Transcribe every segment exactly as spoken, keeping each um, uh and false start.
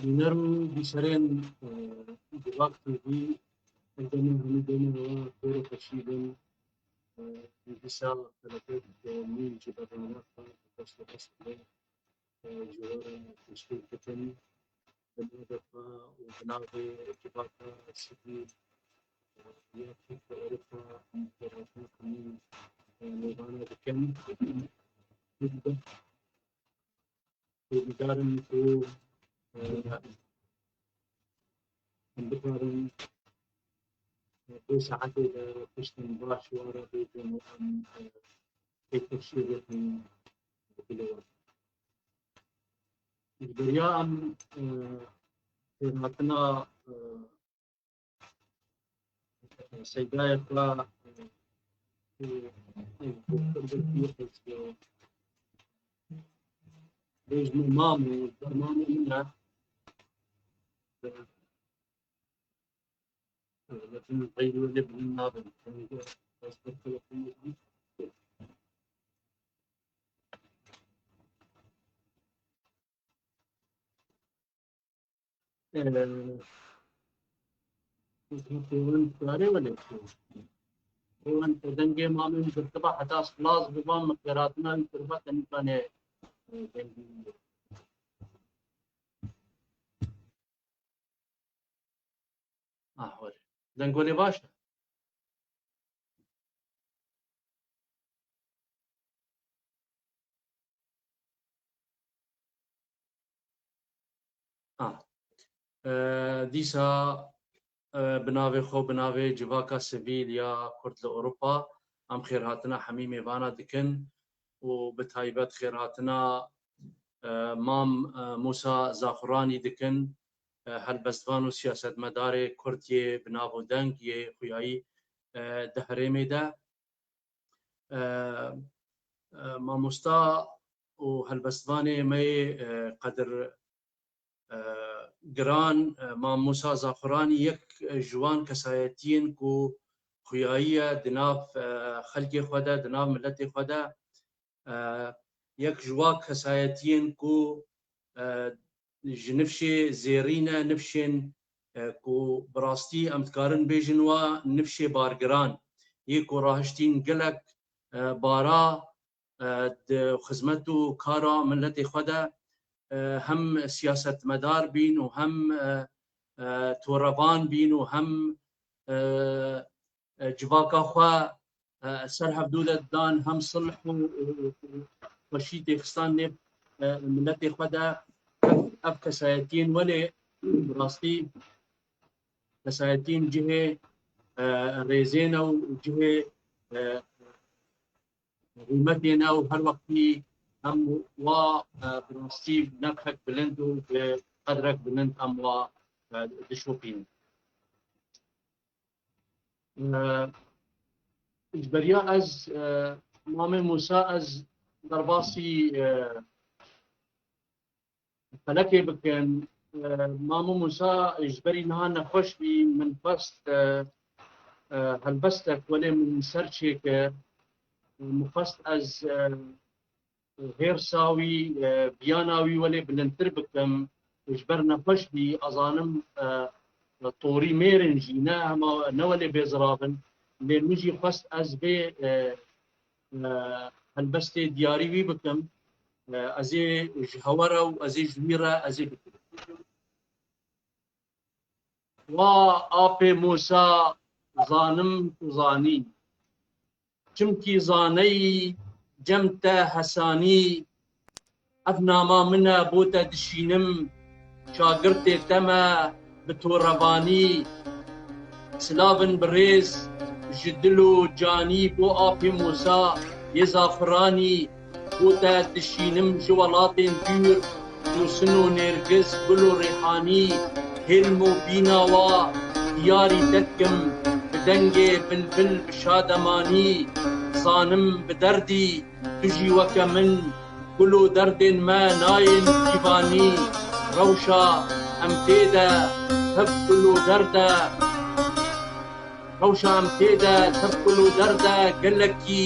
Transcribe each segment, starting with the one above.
Bîner û bîserên, e, Civak T V, ev demên hemî demên we xêr û xweşî bin. E, dîsa xelekek, e, nû ji bername xwe dest bi dest bidin, e, ji we re teşkîl dikin. Bi navê xwe û bi navê civaka sivîl, e, ya Tirkiye Ewropa, em xêrhatina hemî, e, mêvana dikin. Hêvîdar im ku, e, em bikarin, e, vê saetê de tiştên baş we re bêjin û em, e, pêkveşiyê bikin dilê we. Ji beriya em, e, xêrhatina, e, Seydayê xwe, e, e, bêjin mamê, mamê min e. E, e, min qeyd wê lê bilind nabin. Ez bi telefon dikim. Ee, pêwend karê wele. Pêwend dengê mamê min girtiba heta spas biban, min xêratina wî kiriba, tenî kanê, e, dengê wî. Ah, were. Dengolê baş e. Ah. E, dîsa, e, bi navê xwe, bi navê civaka sivîl ya Kurd li Ewropa, em xêrhatina hemî mêvana dikin û bi taybet xêrhatina, e, Mam, e, Mûsa Zaxuranî dikin, e, helbestvan û siyasetmedarê Kurd yê bi nav û deng yê xuyayî, e, di herêmê de. E, e, mamosta û helbestvanê me yê, e, qedir, e, giran, e, Mam Mûsa Zaxuranî yek ji wan kesayetiyên ku xuyayiye di nav, e, xelkê xwe de, di nav miletê xwe de, e, yek ji wa kesayetiyên ku, e, ji nifşê zêrîn e, nifşên, e, ku bi rastî em dikarin bêjin wa nifşê bargiran, yê ku rahiştîn gelek, e, bara, e, di xizmet û kara miletê xwe de, e, hem siyasetmedar bîn û hem, e, e, torevan bîn û hem, e, e, civaka xwe, e, ser hevdû de dan hem sulh û, û, û xweşî têxistan nêv, e, miletê xwe de ev, ev kesayetiyên welê bi rastî kesayetiyên cihê, e, rêzê ne û cihê, e, rûmetê ne û her wextî em wa, e, bi rastî nirxek bilind û bi qedrek bilind em wa, e, dişopînin. E, ji beriya ez, e, Mamê Mûsa, ez derbasî, e, felekê bikim. E, Mamê Mûsa ji berî niha nexweş bî, min xwest, e, e, helbestek welê min ser çêkir. Min xwest ez, e, hêrsa wî, e, biyana wî welê bilindtir bikim. Ji ber nexweş bî, ez zanim, e, torî mêr in jî, ne hema, ne welê bêzirav in. Lê min jî xwest ez vê, e, e, helbestê diyarî wî bikim. E, ez ê ji hewe re û ez ê ji wî re ez ê bikim. Wa apê Mûsa, zanim tu zanî. Çimkî zaneyî cem te hesanî. Ev nama min e bo te dişînim. Şagirtê te me bi torevanî. Silavin bi rêz ji dil û canî bo apê Mûsa yê Zaxuranî. Bo te dişînim ji welatên dûr, Nûsin û Nêrgiz, Gul û Rêhanî, hêlm û bîna wa diyarî te dikim, bi dengê bilbil, bi şademanî, zanim bi derdî, tu jî weke min, gul û derdên me nayên pîvanî, rewşa em tê de, hev gul û derd e. Rewşa em tê de, tev gul û derd e, gelekî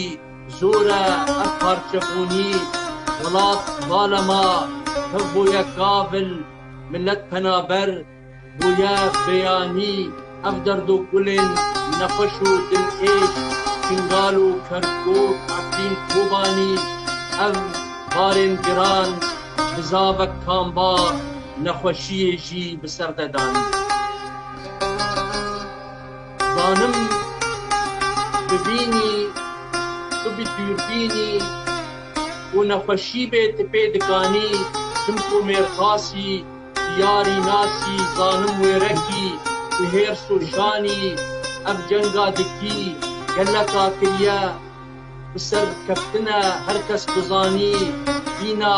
zor e ev parçebûnî. Welat, bala me, tev bûye kavil, Millet penaber bûye beyanî, ev derd û gulên nexweş û dilêş, Şingal û Kerkûk, Efrîn, Kobanî, ev barên giran bizavek kamba nexweşiyê jî bi ser de danî. Zanim bibînî, tu bi dûrbînî û nexweşî bê tu pê dikanî, çimkû mêrxasî, diyarî nasî, zanim wêrekî, bi hêrs û şanî ev cenga dikî, geleka kiriye bi ser keftine her kes bizanî, dîna,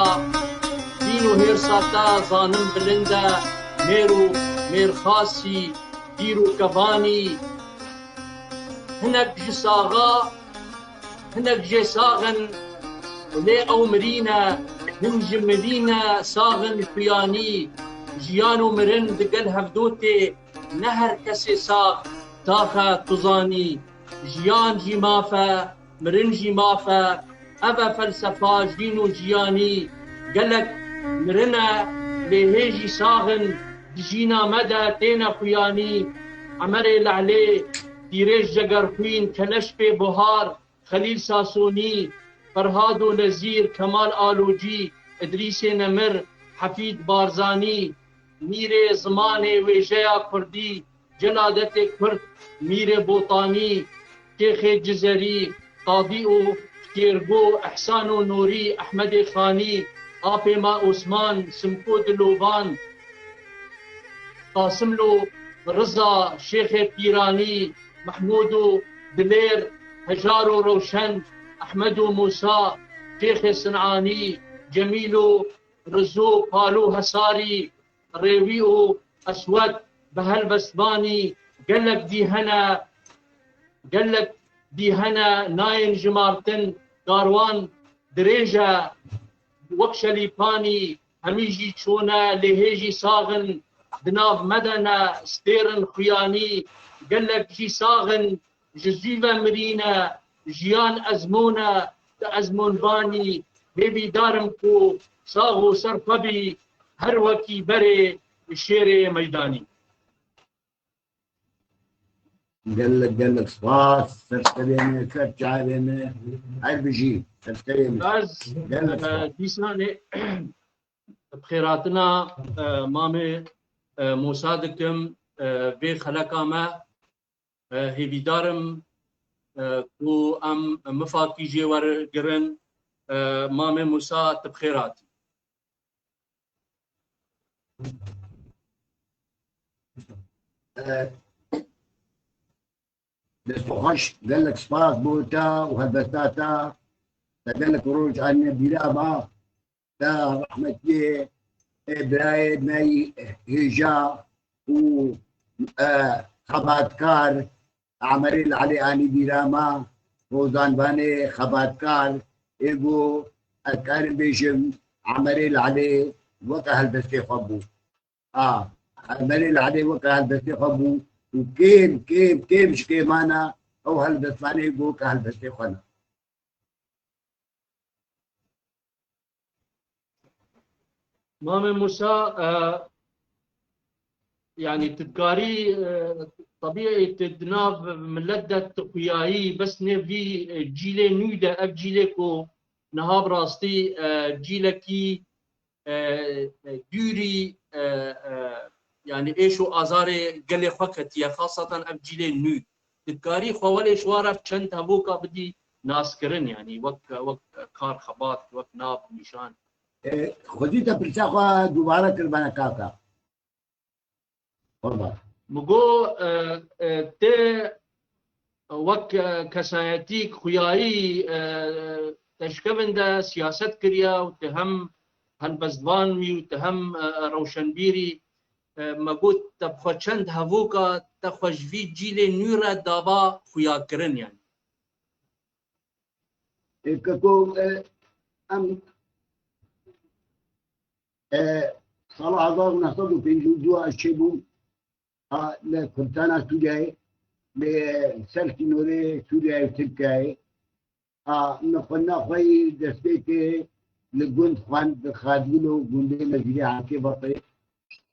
dîn û hêrsa te zanim bilind e, mêr û mêrxasî, dîr û kevanî. Hinek ji saxa, hinek jê sax in, lê ew mirî ne, hin ji mirî ne, sax in xuyanî. Jiyan û mirin digel hevdû tê, ne her kesê sax taxe tu zanî. Jiyan jî maf e, mirin jî maf e, ev e felsefa jîn û jiyanî. Gelek mirin e, lê hê jî sax in, di jîna me de têne xuyanî. Emerê Lehlê, Dîrêj Cegerxwîn, Keleş Pê Buhar, Xelîl Sasonî, Ferhad û Nezîr, Kemal Alocî, Idrîsê Nemir, Hefîd Barzanî, mîrê zimanê wêjeya kurdî, Celadetê Kurd, Mîrê Botanî, Şêxê Cizerî, Qadî û Şêrgo, Ehsan û Norî, Ehmedê Xanî, Apê Ma Osman, Simko Dilovan, Qasimlo Riza, Şêxê Pîranî, Mehmûd û Dilêr, Hejar û Rewşen, Ehmed û Mûsa, Şêxê Sinanî, Cemîl û Rizo, Palo Hesarî, Rêwî û Eswed, bi helbestvanî gelek dî hene, gelek dî hene nayên jimartin, karwan dirêj e wek şelîpanî, hemî jî çûne lê hê jî sax in, di nav me de ne stêr in xuyanî, gelek jî sax in, ji zû ve mirîne, jiyan ezmûn e, tu ezmûnvanî, hêvîdar im ku sax û serxwe bî, her wekî berê şêrê meydanî. Gelek, gelek spas, serserê me, ser çavê me, her bijî, serserê me. Ez, Gelek e, spas. Dîsanê bi xêratina, e, mamê, e, Mûsa dikim, e, vê xeleka me. E, hêvîdar im, e, ku em mifakî jê wergirin. E, Mamê Mûsa, tu bi xêr hatî. E, dest xweş, gelek spas bo te û helbesta te. Te gelek roj anîne bîra me. Te rehmetiyê, e, birayê me yî hêja û, e, xebatkar Emerê Lelê anî bîra me, hozanvanê xebatkar, ê ku ez karim bêjim, Emerê Lelê weke helbestê xwe bû. A, Emerê Lelê weke helbestê xwe bû û kêm, kêm, kêm ji kêmana ew helbestvanê ku weke helbestê xwe ne. Mamê Musa, e, yanî tu dikarî, e, tebîî tu di nav milet de tu xuyayî, bes nê vî, e, cîlê nû de, ev cîlê ku niha bi rastî, e, cîlekî, e, e, dûrî, e, e, yanî êş û azarê gelê xwe ketiye, xasatan ev cîlê nû. Tu dikarî xwe welê ji wan re çend hevoka bidî naskirin, yanî wek, wek kar, xebat, wek nav, nîşan. E, xwedî te pirsa xwe dubare kir bana kaka. Qurban. Min got, e, e, te wek, e, kesayetîk xuyayî, e, teşkevin de siyaset kiriye û te hem helbestvan mî û te hem, e, rewşenbîrî. E, me got, te bi xwe çend hevoka te xwe ji vî cîlê nû re dava xuyakirin, yanî. E, keko, e, em, e, sala hezar û neh sed û pêncî û du ez çêbûm, a, li Kurdistana Sûriyeyê, li ser sînorê Sûriyeyê û Tirkiyeyê, a, min xwendina xwe yî destpêkê li gund xwend, li Xadgilo, gundê Nezîrê Heqê Vatayê.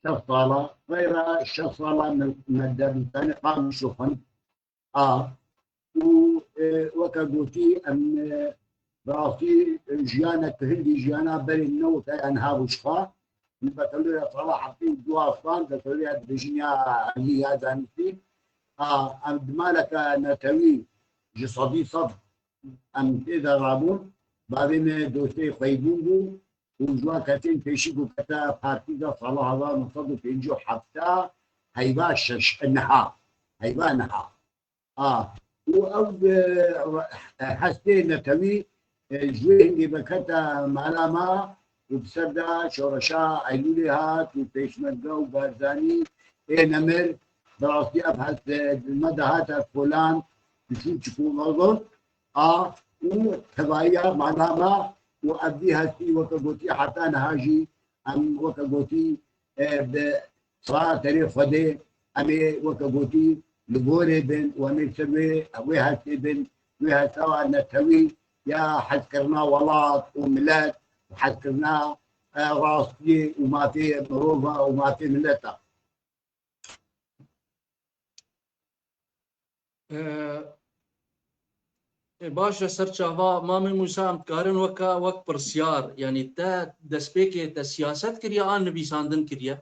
şeş sala, xeyra şeş sala me, me derbîtanê Qamişlo xwend. A, û, e, weke gotî, em, e, bi rastî, e, jiyane ku hindî jiyana berê newta ya niha bû ji xwe. Min beteloriya sala heftê û du a xwend, beteloriya dibêjin ya elî ya zanistî. A, em di maleke netewî ji sedî sed em tê de rabûn. Bavê me dostê xweybûn bû û ji wan kesên pêşî ku kete partî de sala hezar neh sed û pêncî û heft heyva şeş, niha, heyva niha. A, û ew, e, hestê netewî, e, ji wê hingê vekete mala me û bi ser de şoreşa Eylûlê hat û Pêşmerge û Barzanî ê nemir, bi rastî ev hest, e, me de hate kolan, biçûçik û mezin, a, û tevahiya mala me û ev vî hestî weke gotî heta niha jî em weke gotî, e, bi xatirê Xwedê em ê weke gotî li gorê bin û em ê ser wê, wê hestê bin, wê hesta netewî ya hezkirina welat û milet û hezkirina, e, rastiyê û mafê mirova û mafê mileta. E, e, baş e, ser çava Mamê Mûsa, em dikarin weke, wek pirsyar, yanî te destpêkê te siyaset kiriye an nivîsandin kiriye?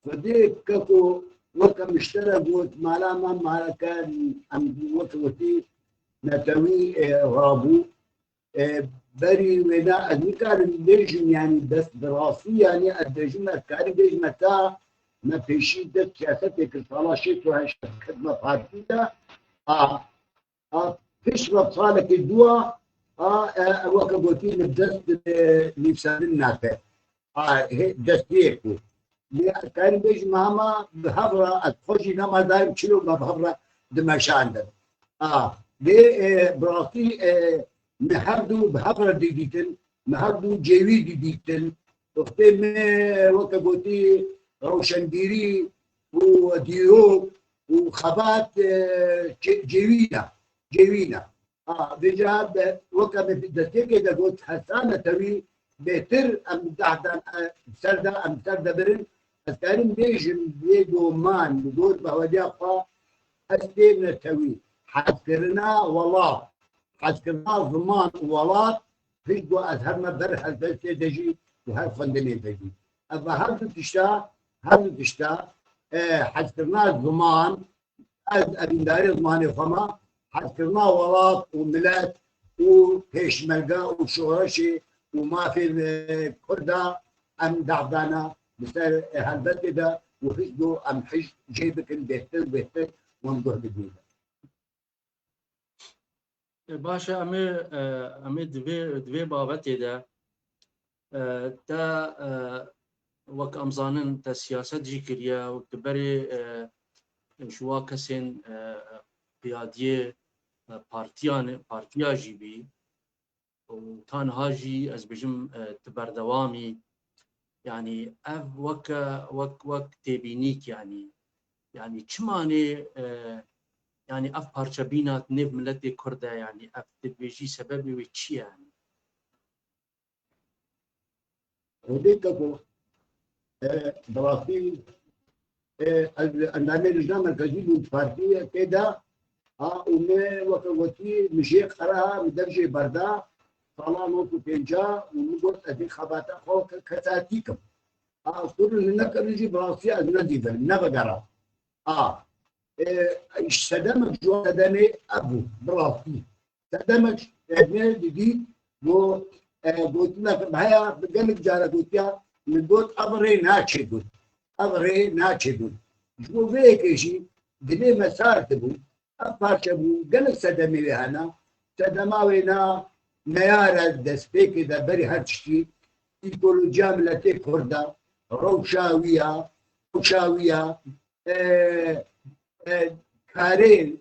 Xwedê keko weke min ji te re got, mala me maleke, em weke gotî netewî, e, rabû. E, berî wêna ez nikarim bêjim, yanî dest bi rastî, yanî ez bêjim, ez karim bêjim, me ta me pêşî dest siyasetê kir, sala şêst û heşt ketime partî de. A, a, pişt ve salekê dû a, a, e, e, weke gotî li dest, e, nivîsandin nake. A, hê, destiyê ku. Lê ez karim bêjim, hema bi hev re, ez xwe jî nema dayim çilo me bi hev re dimeşandin. A, lê, e, bi rastî, e, me her du bi hev re didîtin, me her du cêwî didîtin. Wextê me weke gotî rewşenbîrî û dîrok û xebat, e, cê-, cêwî ne, cêwî ne. A, vêca be, weke me destpêkê de got, hesta netewî bêtir em deh dan, e, ser de, em ser de birin. Ez karim bêjim, bêguman, li gor bahwediya xwe, hestê netewî, hezkirina welat, hezkirina ziman û welat, pişt ku ez herme ber helbestê de jî û her xwendinê de jî. Ev her du tişta, her du tişta, e, hezkirina ziman, ez evîndarê zimanê xwe me, hezkirina welat û milet û pêşmerge û şoreşê û mafê, e, Kurda em derdane li ser, e, helbestê de û hişt got em hişt jê bikin bêhtir, bêhtir û em guh bidînin. E, baş e, em ê, e, em ê di vê, di vê babetê de, e, te, e, wek em zanin, te siyaset jî kiriye û tu berê, e, ji wa kesên, e, qiyadiyê, e, partiyan, partiya jî bî. Û ta niha jî ez bêjim, e, tu berdewam î. Yanî ev weke, wek, wek têbînîk yanî. Yanî çima nê, e, yanî ev parçebîna di nêv miletê Kurd de, yanî ev tu dibêjî sebebê wê çi ye yanî? Xwedê keko, e, bi rastî, e, ez endamê Lijna Merkezî bûm di partiyekê de, a, û me weke gotî, min jê qera, min dev jê berda, sala nod û pêncî, û min got, ez ê xebata xwe weke kesatî kim. A, kurin li nekirin jî bi rastî ez nedîvim, nevegera. A, e, sedemek ji wan sedemê ev bû, bi rastî. Sedemek sedemê didît, got, e, gotinek heye, bi gelek cara gotiya, min got, ev rê naçê got. Ev rê naçê got. Ji bo vê yekê jî dilê me sar dibû. Ev parçe bû, gelek sedemê wê hene. Sedema wê na neyare destpêkê de berî her tiştî, îkolojiya miletê Kurd e, rewşa wî ya, rewşa wî ya, e, e, karê,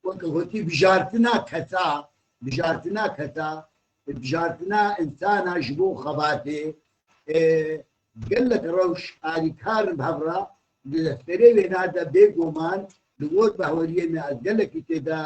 weke gotî, bijartina kesa, bijartina kesa, bijartina insana ji bo xebatê, e, gelek rewş alîkar in bi hev re, di defterê wêna de bêguman, li gor bahweriyê me ez gelekî tê de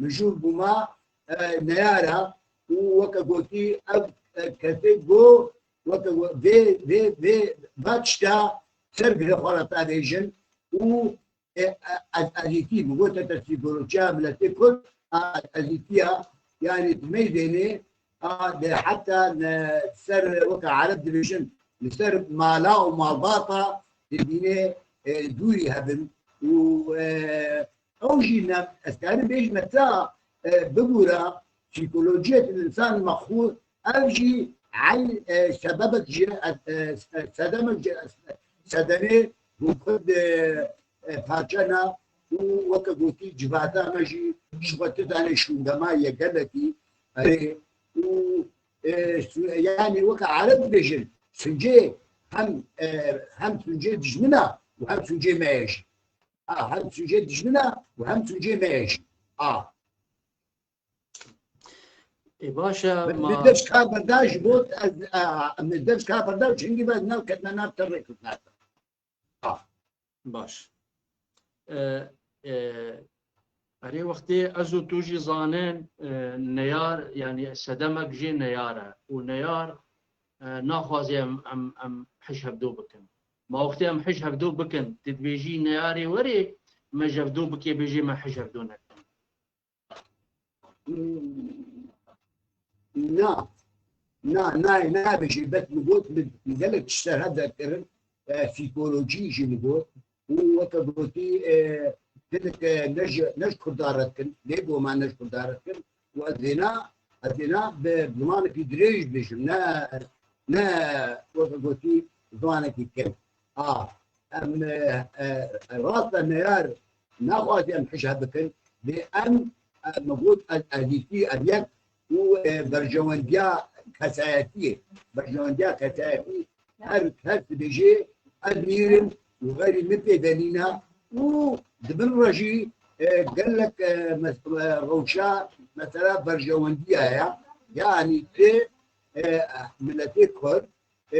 mijûl bûma, e, neyara û weke gotî ev, e, kesê go Weke we-, vê, vê, vê, va tişta ser bîra xwe re ta bêjin û, e, e, ez-, ezîtî, bi gote te psîkolojiya miletê Kurd, a, ezîtiya, yanî di meydênê, a, de heta ne ser, weke Ereb dibêjin, li ser mala û malbata dibîne, e, dûrî hebin û, e, ew jî ne, ez karim bêjime ta, e, bibûra psîkolojiyek însan mexûr, ev jî el, e, sebebek ji, e, e, sedemek ji, e, sedemê hûn xwe di, e, parçe na û weke gotî civata me jî ji xwe tu zanê şûnde ma ye gelekî. Erê, û, e, su-, yanî weke Ereb dibêjin, suncê hem, e, hem suncê dijmina û hem suncê me ye jî. A, hem suncê dijmina û hem suncê me ye jî. A. Ê baş e, Min ma min dev ji kar berda ji bo ez, a, min dev ji kar berda û hingî ve nav ketme nav te rêkirtina. Baş. E, e, erê wextê ez û tu jî zanin, e, neyar, yanî sedemek jê neyar e. Û neyar, e, naxwaze em, em, em hij hevdo bikin. Ma wextê em hij hevdo bikin, tu dibêjî neyarê werê, me ji hevdo bikê bêjê me hij hevdo nekin. Na, na, nayê, nabêjî, bes min got, min gelek tişt serhevde kirin, e, psîkolojî jî min got. Û weke gotî, e, gelek, e, ne ji, ne ji Kurda re dikin, lê goma ne ji Kurda re dikin. Û ez êna, ez êna bi zimanekî dirêj dibêjim, ne, ne weke gotî zimanekî kêm. A, em, e, e, rast e, neyar naxwaze em hije bikin, lê em, e, min got ez ezîtî ev yek û, e, berjewendiya kesayetiyê, berjewendiya kesayetî her kes dibêje ez mîr im û xeyrî min pê de nîne û di bin re jî, e, gelek, e, mes-, e, rewşa mesela berjewendiya ye. Yanî tu, e, miletê Kurd, e,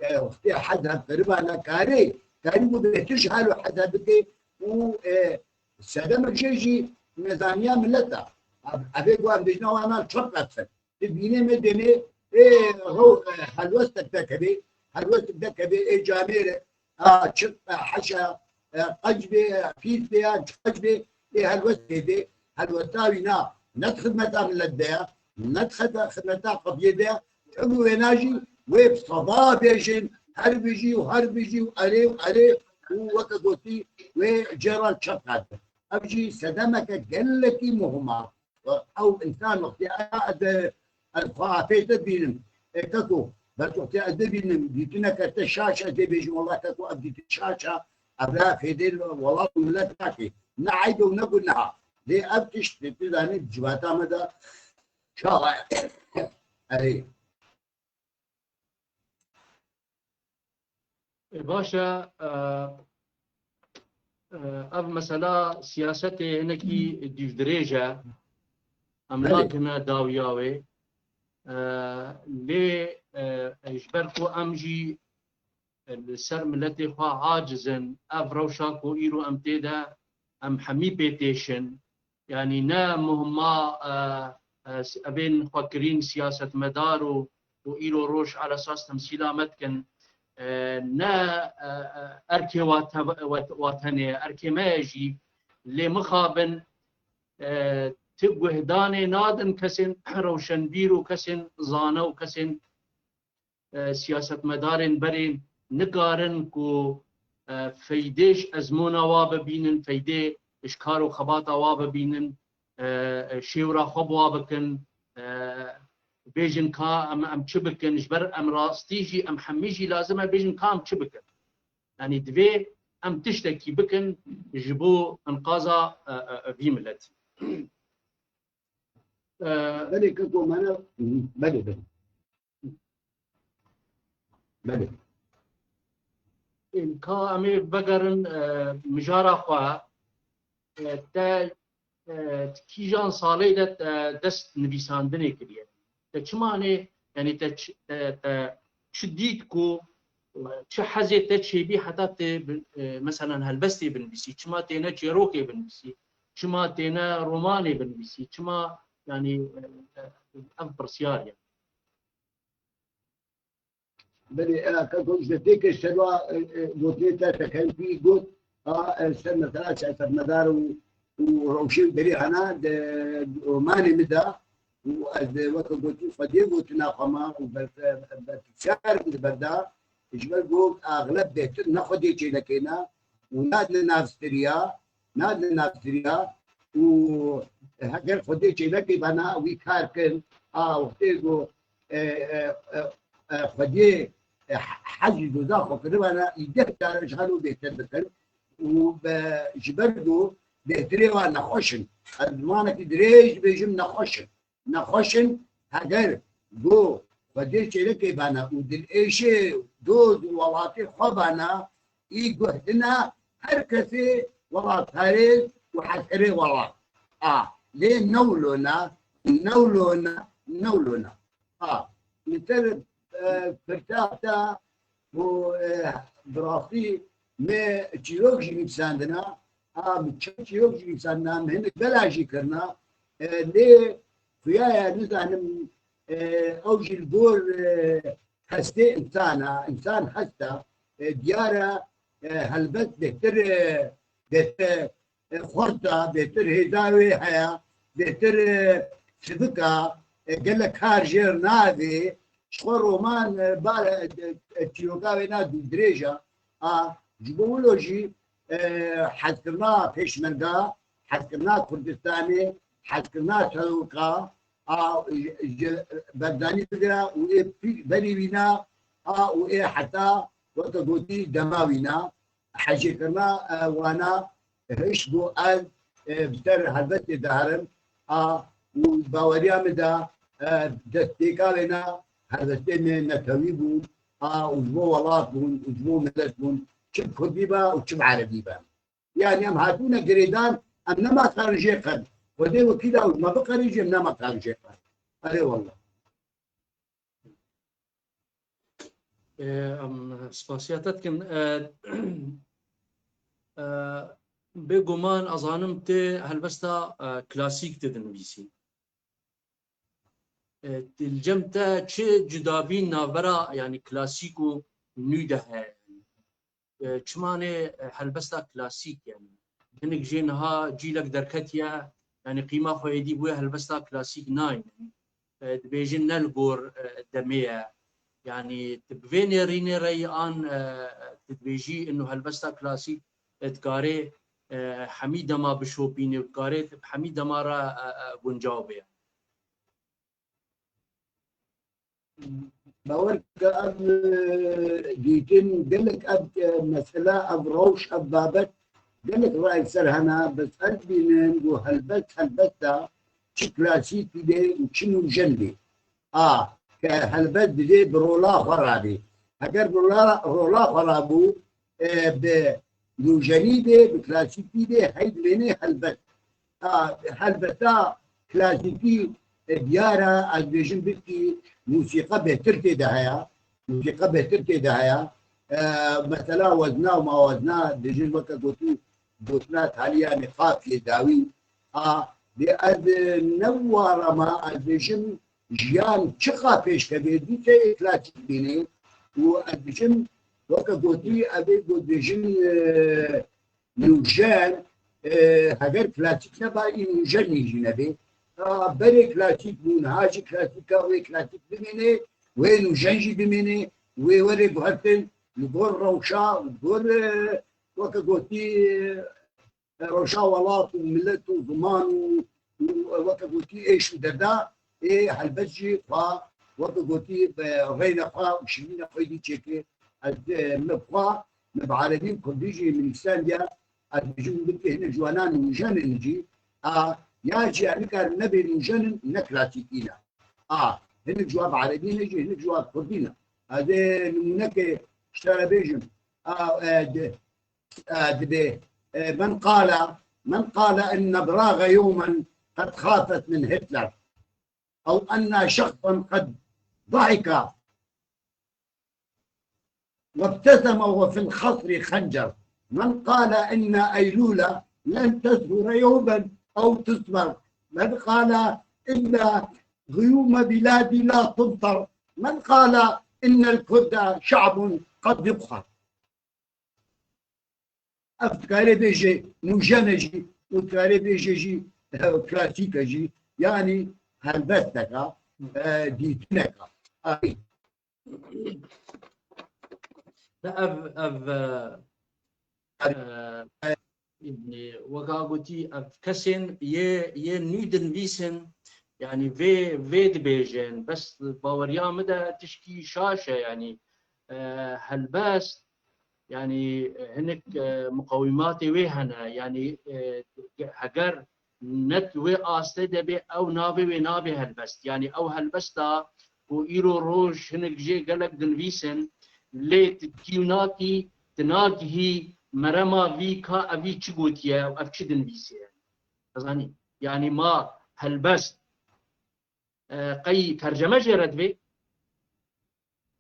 e, wextê hez hev qeriba ne karê, karî bû bêhtir ji hal û hez hev bike û, e, sedemek jê jî nezaniya milet e. Ev-, evê ku em dibêjin wana çap qetfin. Tu bînê me demê, ê, rew, e, helwestek dekevê, helwestek dekevê, ê camêre, a, çi, e, heşa, e, qec bê, e, pîs bê, ya çi qec bê, ê helwest bê, helwesta wî na, ne di xidmeta milet de ya, ne di xidmeta qediyê de ya, Ev wêna jî wê bi seba bêjin, her bijî û her bijî û erê û erê û weke gotî wê cêra çep hatin. Ev jî sedemeke gelekî muhim a. Ew însan wextê ez, ez xwe apê te dibînim. Ê keko, ber wextê ez dibînim, dîtineke te şaş e, ez dê bêjim, wela keko, ev dîtin şaş e, ev ra fêdê welat û milet nake. Ne eyb e û ne guneha. Lê ev tişt, tu zanî, di civata me de çawa ye. Erê. E, baş e, e, e, ev mesela siyasetê hinekî dîvdirêj e. Em Belê. Nakine dawiya wê. E, lê, e, ji ber ku em jî, e, li ser miletê xwe aciz in, ev rewşa ku îro em tê de, em hemî pê têşin. Yanî ne muhima, e, e, evên xwekirîn siyasetmedar û, û îro roj alesas temsîla me dikin, e, ne, e, e, erkê wa te-, wa, wa tenê, erkê me ye jî, lê mixabin, e, ti guhdanê nadin kesên rewşenbîr û kesên zane û kesên e, siyasetmedarên berê nikarin ku, e, feydê ji ezmûna wa bibînin, feydê ji kar û xebata wa bibînin, e, e, şêwra xwe bi wa bikin, e, bêjin ka em, em çi bikin, ji ber em rastî jî, em hemî jî lazim e bêjin ka em çi bikin. Yanî divê em tiştekî bikin ji bo inqaza, e, e, e, vî miletî. E, Belê keko me ne, belê, belê. Belê. Ka em ê vegerin, e, mijara xwe, e, te, e, ti kîjan salê de te dest nivîsandinê kiriye? Te çima nê, yanî te çi, te, te çi dît ku, çi hezê te çêbî heta tê bi, e, meselen helbestê binivîsî, çima têne çêrokê binivîsî, çima têne romanê binivîsî, çima, yanî, e, e, ev pirsyar e. Belê, e, ka ku ji têkê serwa, e, e, gotinê te tekewî got, a, e, ser mesela çerçevemedar û, û rewşê û derê hena di romanê min de û ez, e, weke gotî xwediyê gotina xwe ma û ber-, e, berpirsiyar min di ber de, ji ber ku axleb bêhtir ne xwediyê çêlekê ne û nadine nav stiriya, nadine nav stiriya û heger xwediyê çêlekê bana wî kar kin, a wextê ku, e, e, e, e, xwediyê, e, hezî doza xwe kiribana, î deh care ji halo bêhtir bikin û be, ji ber ku bêhtirê wan nexweş in. Ez zimanekî dirêj dibêjim nexweş in. Nexweş in, heger ku xwediyê çêlekê bana û dilêşê doz û welatê xwe bana, î guhdina her kesê welatparêz û hezkerê welat. A, lê newlona, newlona, newlona. A, li ser, e, pirsa te û, e, bi rastî me çîrok jî nivîsandina, a, min çend çîrok jî nivîsandina, min hinek bela jî kirina, e, lê xuya ye nizanim, e, ew jî li gor, e, hestê însan e, însan hest e, e, diyar e, e, helbet bêhtir, e, bêhtir, e, xurt e, bêhtir hêza wê heye, bêhtir, e, sivik e, e, gelek kar jêr navê, ji xwe roman, e, ba, e, e, çîroka wê ne dû dirêj e. A, ji bo wilo jî, e, hezkirina pêşmerga, hezkirina Kurdistanê, hezkirina Teroka, a, ji, ji Barzanî bigire û ê pî-, berî wîna, a, û ê heta weke gotî dema wîna, hejêkirina, e, wana hişt bû ez, e, bi ser helbestê diherim, a, û baweriya min de, e, destpêka wêna helbestê me netewî bû, a, û ji bo welat bûn, û ji bo milet bûn, çi bi kurdî be û çi bi erebî be. Yanî em hatûne girêdan, em nema karin jê qerin. Xwedê wekîl e, û ji me biqerîjê, em nema karin jê qerin. Erê wallah. Ê, em spasiya te dikin. Ê, ê, bêguman ez zanim tê helbesta, ê, klasîk tê dinivîsî. Ê, li cem te çi cudabî navbera, yanî klasîk û nû de heye? E, çimanê, e, helbesta klasîk, yanî hinek jê niha cîlek derketiye, yanî qîma xwe êdî bûye helbesta klasîk naynin. E, dibêjin ne li gor, e, demê ye. Yanî tu bi vê nêrînê re yî an, e, tu dibêjî ino helbesta klasîk, e, dikarê, e, hemî dema bişopîne û dikarê bi hemî dema re, e, e, guncaw bê. Bawer ke ev, e, dîtin, gelek ev, e, mesela, ev rewş, ev babet, gelek rayek ser hene, bes ez bînin ku helbet, helbet de çi klasîkî bê û çi nûjen bê. A, ke helbet dibê bi rola xwe rabê. Heger rola, rola xwe rabû, e, bi nûjenî bê, bi klasîkî bê, hey dimênê helbet. A, helbeta klasîkî, e, diyar e, ez dibêjim bilkî mûsîqa bêhtir tê de heye. Mûsîqa bêhtir tê de heye. E, mesela wezna û mawezna dibêjin weke gotî, gotina talî yanî qafiyê dawî. A, bê ez, e, ne wara me, ez dibêjim jiyan çiqa pêş kevê, dîse ê klasîk bînê û ez dibêjim weke gotî, ev ê ku dibêjin, e, nûjen, e, heger klasîk neba, î nûjenî jî nebê. A, berê klasîk bûn, ha jî klasîka wê klasîk bimêne, wê nûjen jî bimêne, wê were guhertin, li gor rewşa, li gor, e, weke gotî, e, rewşa welat û milet û ziman û, û weke gotî êş û derda, ê helbet jî xwe weke gotî bi reyna xwe û şirîna xwe dî çêke. Ez, e, min bi xwe, min bi erebî û kurdî jî min nivîsandiye, ez dibêjim, min gotî hinek ji wana nûjen in jî, a, ya jî em nikarin nebê nûjen in, ne klasîkî ne. A, hinek ji wa bi erebî ne jî, hinek ji wa bi kurdî ne. Ez ê nimûneke ji te re bêjim. A, e, di-, آه، دبي، آه، من قال، من قال إن براغ يوما قد خافت من هتلر، أو أن شخصا قد ضحك وابتسم وفي الخصر خنجر، من قال إن أيلول لن تزهر يوما أو تثمر، من قال إن غيوم بلادي لا تمطر، من قال إن الكرد شعب قد يقهر. Ev dikarê bêje nûjen e jî û dikarê bêje jî, e, klasîk e jî. Yanî helbesteka, e, dîtineka. Ay. Ev, ev, e, e, weka gotî, ev kesên yê, yê nû dinivîsin, yanî vê, vê dibêjin, bes baweriya min de tişkî şaş e, yanî, e, helbest, yanî, e, hinek, e, muqawîmatê wê hene, yanî, e, heger ne tu wê astê de bê, ew navê wê nabê helbest. Yanî ew helbesta ku îro roj hinek jê gelek dinivîsin, lê tu tî û nakî, tu nagihî merema vî ka evî çi gotiye û ev çi dinivîsiye. Zanî? Yanî ma helbest, e, qey terceme jê re divê?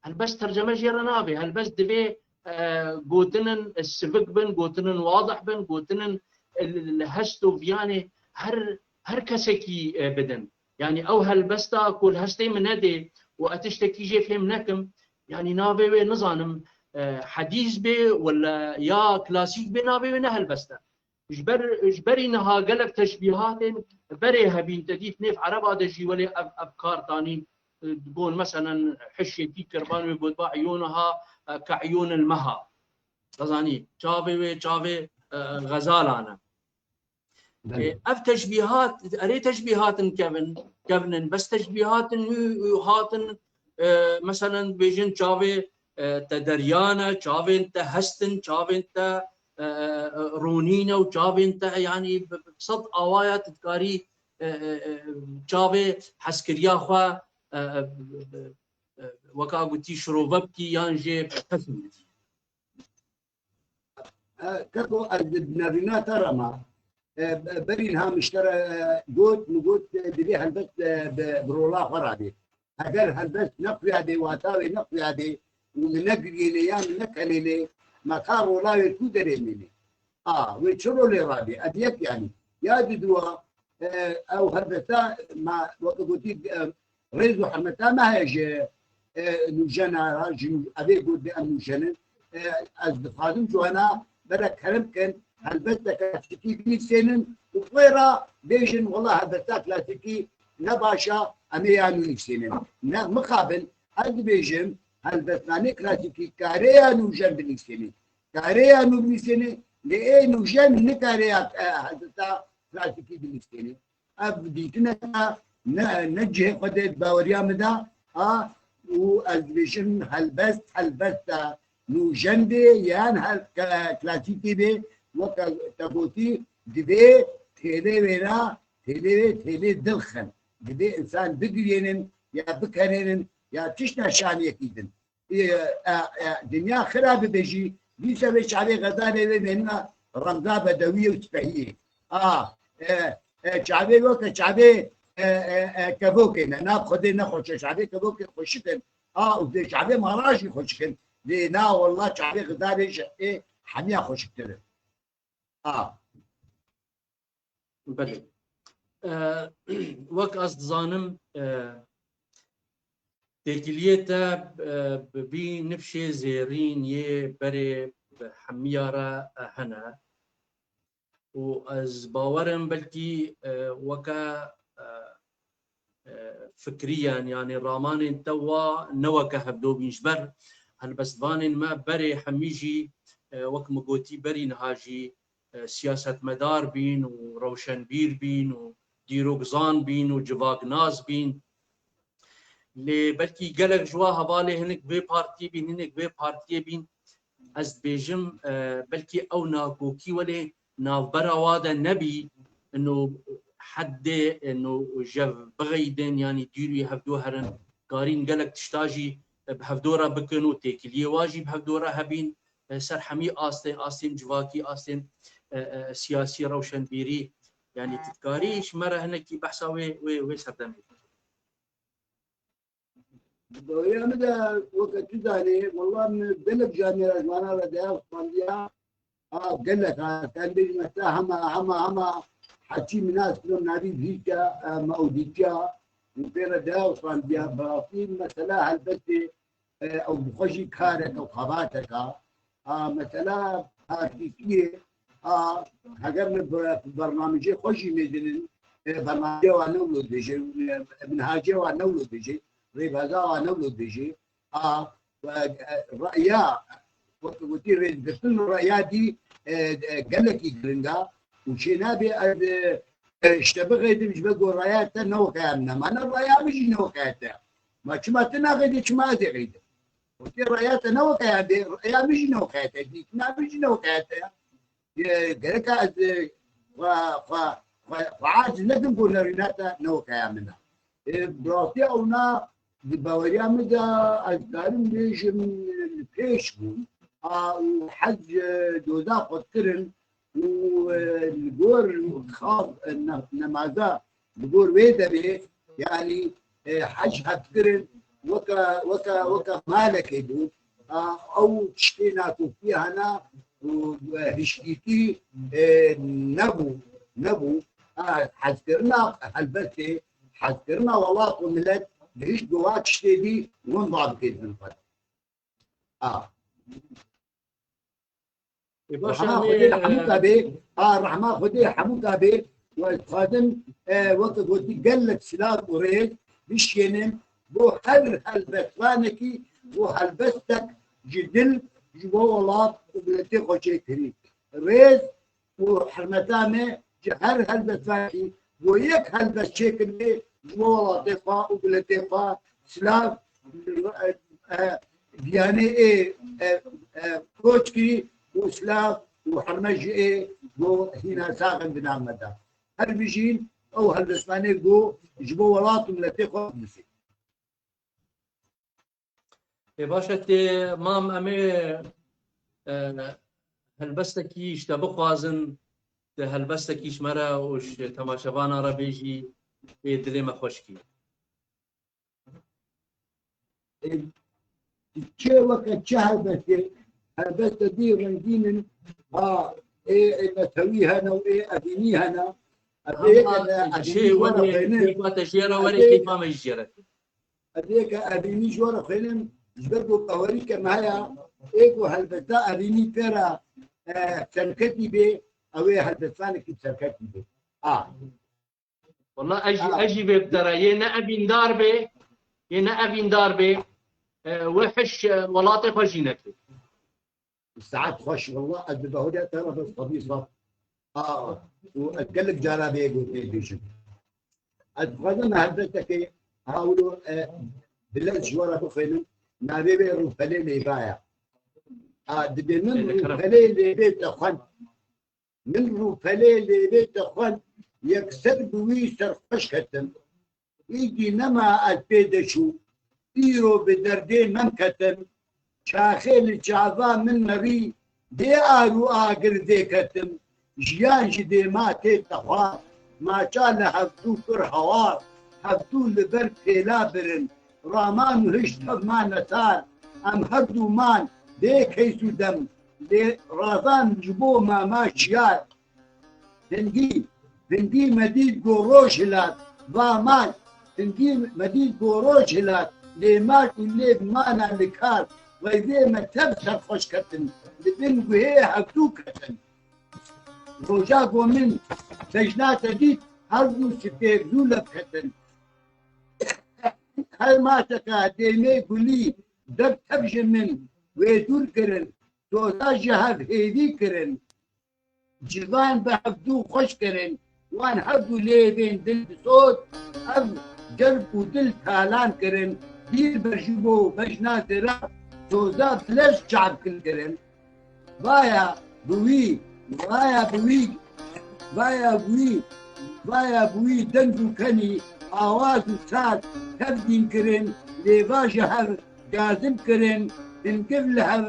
Helbest terceme jê re nabê. Helbest divê, e, gotinin sivik bin, gotinin wadih bin, gotinin, e, li, li hest û viyanê her, her kesekî, e, bidin. Yanî ew helbesta ku li hestê min nedê û ez tiştekî jê fêm nekim, yanî navê wê nizanim, e, hedîs bê wala ya klasîk bê, navê wê ne helbest e. Ji ber, ji berî niha gelek teşbîhatên berê hebîn, te dît nêv ereba de jî welê ev, ev kar tanî, e, gon meselen hişyekî kirban wê gotba eyûniha, e, ke eyûnil meha. Dizanî, çavê wê çavê, e, xezalan e. E, ev teşbîhat, erê teşbîhatin kevin, kevnin, bes teşbîhatin nû hatin, e, meselen bêjin çavê, e, te deryan e, çavên te hest in, çavên te, e, e, e, ronîn e û çavên te, yanî bi, bi sed awaya tu dikarî, e, e, e, çavê hezkiriya xwe, e, e, e, e, weka gotî şirove bikî yan jê pes bidî. E, keko ez di nerîna te re me. E, be-, berî niha min ji te re, e, got, min got, e, divê helbest, e, bi, bi rola xwe re bê. Heger helbest ne xuya dê, wata wê ne xuya dê û min ne giriyêne ya min ne kenêne, me ka rola wê ku derê mîne? A, wê çi rolê rabê? Ev yek yanî. Ya diduwa, e, ew helbesta me weke gotî, e, rêz û hurmeta me heye ji, e, nûjena re, ji nû-, evê got dê em nûjen in. E, ez dixwazim ji wana bere kerem kin, helbesteke klasîkî binivîsênin û xwe re bêjin, wela helbesta klasîkî ne baş e, em ê ya nû nivîsênin. Ne mixabin, ez dibêjim, helbestanê klasîkî kare ya nûjen binivîsênin. Kare ya nû binivîsêne, lê ê nûjen nikare ya, e, helbesta klasîkî binivîsêne. Ev dîtineke ne, ne cihê xwe de di baweriya min de a û ez dibêjim helbest, helbesta nûjen bê yan hel-, ke-, klasîkî bê, weke te gotî, divê têlê wê re, têlê wê, têlê dil xin. Divê însan bigiriyênin ya bikenênin ya tişta şaniyekî din. E, e, e, dinya xira bibe jî, dîsa vê çavê xezalê wê mênina remza bedewiyê û spehiyê. A, e, e, çavê weke çavê, e, e, e, kevokê ne. Na xwedê nexweşe, çavê kevokê xweşik in. A, û vê çavê mara jî xweşik in. Lê na, wallah çavê xezalê ji ê hemiya xweşiktir in. A. Belê. E, wek ez dizanim, e, têkiliyê te, e, bi vî nifşê zêrîn yê berê bi hemiya re, e, hene. Û ez bawer im belkî, e, weke, e, e, fikriyen, yanî ramanên te wa ne weke hevdo bîn. Ji ber helbestvanên me berê hemî jî, e, wek min gotî berî niha jî, e, siyasetmedar bîn û rewşenbîr bîn û dîrokzan bîn û civaknas bîn. Lê belkî gelek ji wa hevalê hinek vê partiyê bîn, hinek vê partiyê bîn. Ez dibêjim, e, belkî ew nakokî welê navbera wa de nebî, ino heddê, ino jev bixeydin, yanî dûrî hevdo herin, karîn gelek tişta jî, e, bi hevdo re bikin û têkiliyê wa jî bi hevdo re hebîn, e, ser hemî astê, astên civakî, astên, e, e, siyasî, rewşenbîrî. Yanî tu dikarî ji me re hinekî behsa wê, wê, wê serdemê bikî. Di baweya min de weke tu zanî, wela min gelek camêra ji wana re deya Osmanliya, a, gelek, a, em bêjin mesela hema, hema, hema heçî min nas kirin navî Vîtya, e, Mawdîtya, min pê re deya Osmanliya, bi rastî mesela helbestê, e, ew bi xwe jî karek ew xebateka. A, mesela partîtiyê, a, heger li be-, bernamecê xwe jî mêdinin, e, bernamecê wan ne wilo dibêje, e, minhacê wan ne wilo dibêje, rêbaza wan ne wilo dibêje, a, e, e, reya, wek gotî rêzgirtin reya dî, e, e, gelekî giring e û çênabê ez, e, e, ji te bixêdim ji ber ku reya te ne weke ya min e. Ma ne reya min jî ne weke ya te ye. Ma çima tu naxêdî, çima ez ê xêdim? Wekî reya te ne weke ya dê, reya min jî ne weke ya te, dîtina min jî ne weke ya te ye. Ye, gereka ez, e, xwe, xwe, xwe, xwe aciz nekim ku nerîna te ne weke ya min e. E, bi rastî ewna di baweriya min de ez karim bêjim li pêş bûn. A, û hec, e, doza xwe dikirin û, e, li gor xav, e, ne-, nemaza li gor wê derê, yanî, e, hec hevkirin weke, weke, weke malekê bû. A, ew tiştê nakokiya hene û, e, hişkîtî, e, nebû, nebû. A, hezkirina helbestê, hezkirina welat û milet li hişt gova tiştê dî winda dikê din xwe. A. Ê, baş e, Rehma Xwedê li hemû kabê, a, Rehma Xwedê li hemû kabê, we dixwazim, e, weke gotî gelek silav û rêz bişkênim bo her helbestvanekî, bo helbestek ji dil, ji bo welat û miletê xwe çêkirî. Rêz û hurmeta me ji her helbestvanekî, bo yek helbest çêkiribê ji bo welatê xwe û miletê xwe, silav, e, e, Diyanê ê, e, e, koçkî û silav û hurme ji ê go hîna sax in di nav me de. Her bijîn ew helbestvanê go ji bo welat û miletê xwe binivîsê. Ê, baş e, tê mam em ê, e, helbestekî ji te bixwazin, tu helbestekî ji me re û ji temaşevana re bêjî, ê dilê me xweş kî. Ê, çi weke çi helbestê, helbeste dî rengîn in, ha, ê, ê netewî hene û ê evînî hene. Ez ê Ama yeke de çê evînî ji we re were, xwênim. Keyfa te jê re were, Ez ê keyfa me jî jê re. Ez ê yeke evînî ji we re xwênim, ji ber ku bawerî ke me heye, ê ku helbesta evînî pê re, e, serketî bê, ew ê helbestanekî serketî bê. A. Wala ez jî, A. ez jî vê bi te re. Yê ne evîndar bê, yê ne evîndar bê, e, wê hiş, e, welatê xwe jî neke. Saet xweş, wala ez bi bahuriya te re bes xwedî saf. A, û ez gelek cara vê gotinê dibêjim. Ez dixwazim helbestekê hawlo, e, bilez ji we re bixwînim. Navê wê Rûpelê Lêva ye. A, dibê min Ê, dikare. Rûpelê Lêvê te xwend. Min Rûpelê Lêvê te xwend, yekser bi wî serxweş ketim. Îdî nema ez pê de çû, îro bi derdê mem ketim. Çaxê li çava min merî, dê ar û agir dê ketim. Jiyan ji dêma tê texwar, maça li hevdû kir hawar, hevdû li ber pêla birin. Raman û hişt tev ma nesar, em her du man bê keys û dem. Lê razan ji bo mama şiyar. Hindî, hindî me dît go roj hilat, va mal. Hindî me dît go roj hilat, lê mal û lê mana li kar. Veyvê me tev serxweş ketin, li bin guhê hevdû ketin. Roja go min bejna te dît, her du sifêr zû lev ketin. Her mateka dêmê gulî der tev ji min wê dûr kirin, soza ji hev hêvî kirin. Civan bi hevdû xweş kirin, wan hevdû lêvên din disot, ev cerb û dil talan kirin, bîr ber ji bo bejna zira, soza bi lez çavkil kirin. Vaya bi wî, vaya bi wî, vaya bi wî, vaya bi wî deng û kenî, awaz û saz tevdîn kirin, lêva ji hev cazib kirin, hingiv li hev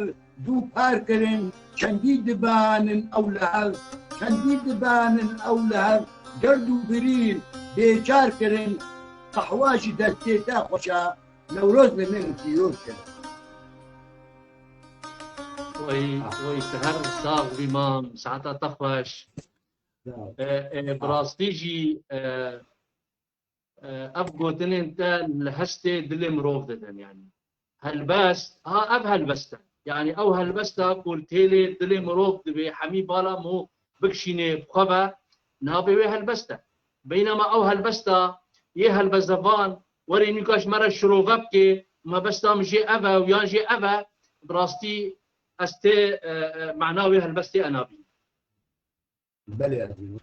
dû par kirin, çendî dibanin ew li hev, çendî dibanin ew li hev, gerd û birîn bêçar kirin, qehwa ji destê te xweşa, Newroz li min pîroz kirin. Oy, oy, tu her sax bî mam, saeta te xweş. Sağ ol. E, e, bi rastî jî, e, e, ev gotinên te li hestê dilê mirov didin, yanî. Helbest, ha, ev helbest e. Yani ew helbesta ku li têlê dilê mirov dibê hemî bala mû bikişînê bi xwe ve, navê wê helbest e. Beynema ew helbesta yê helbezevan werê nîka ji me re şirove bike, helbesta min jê ev e û yan jê ev e, bi rastî ez tê, e, e, mana wê helbestê e nabînim. Belê ezîzim.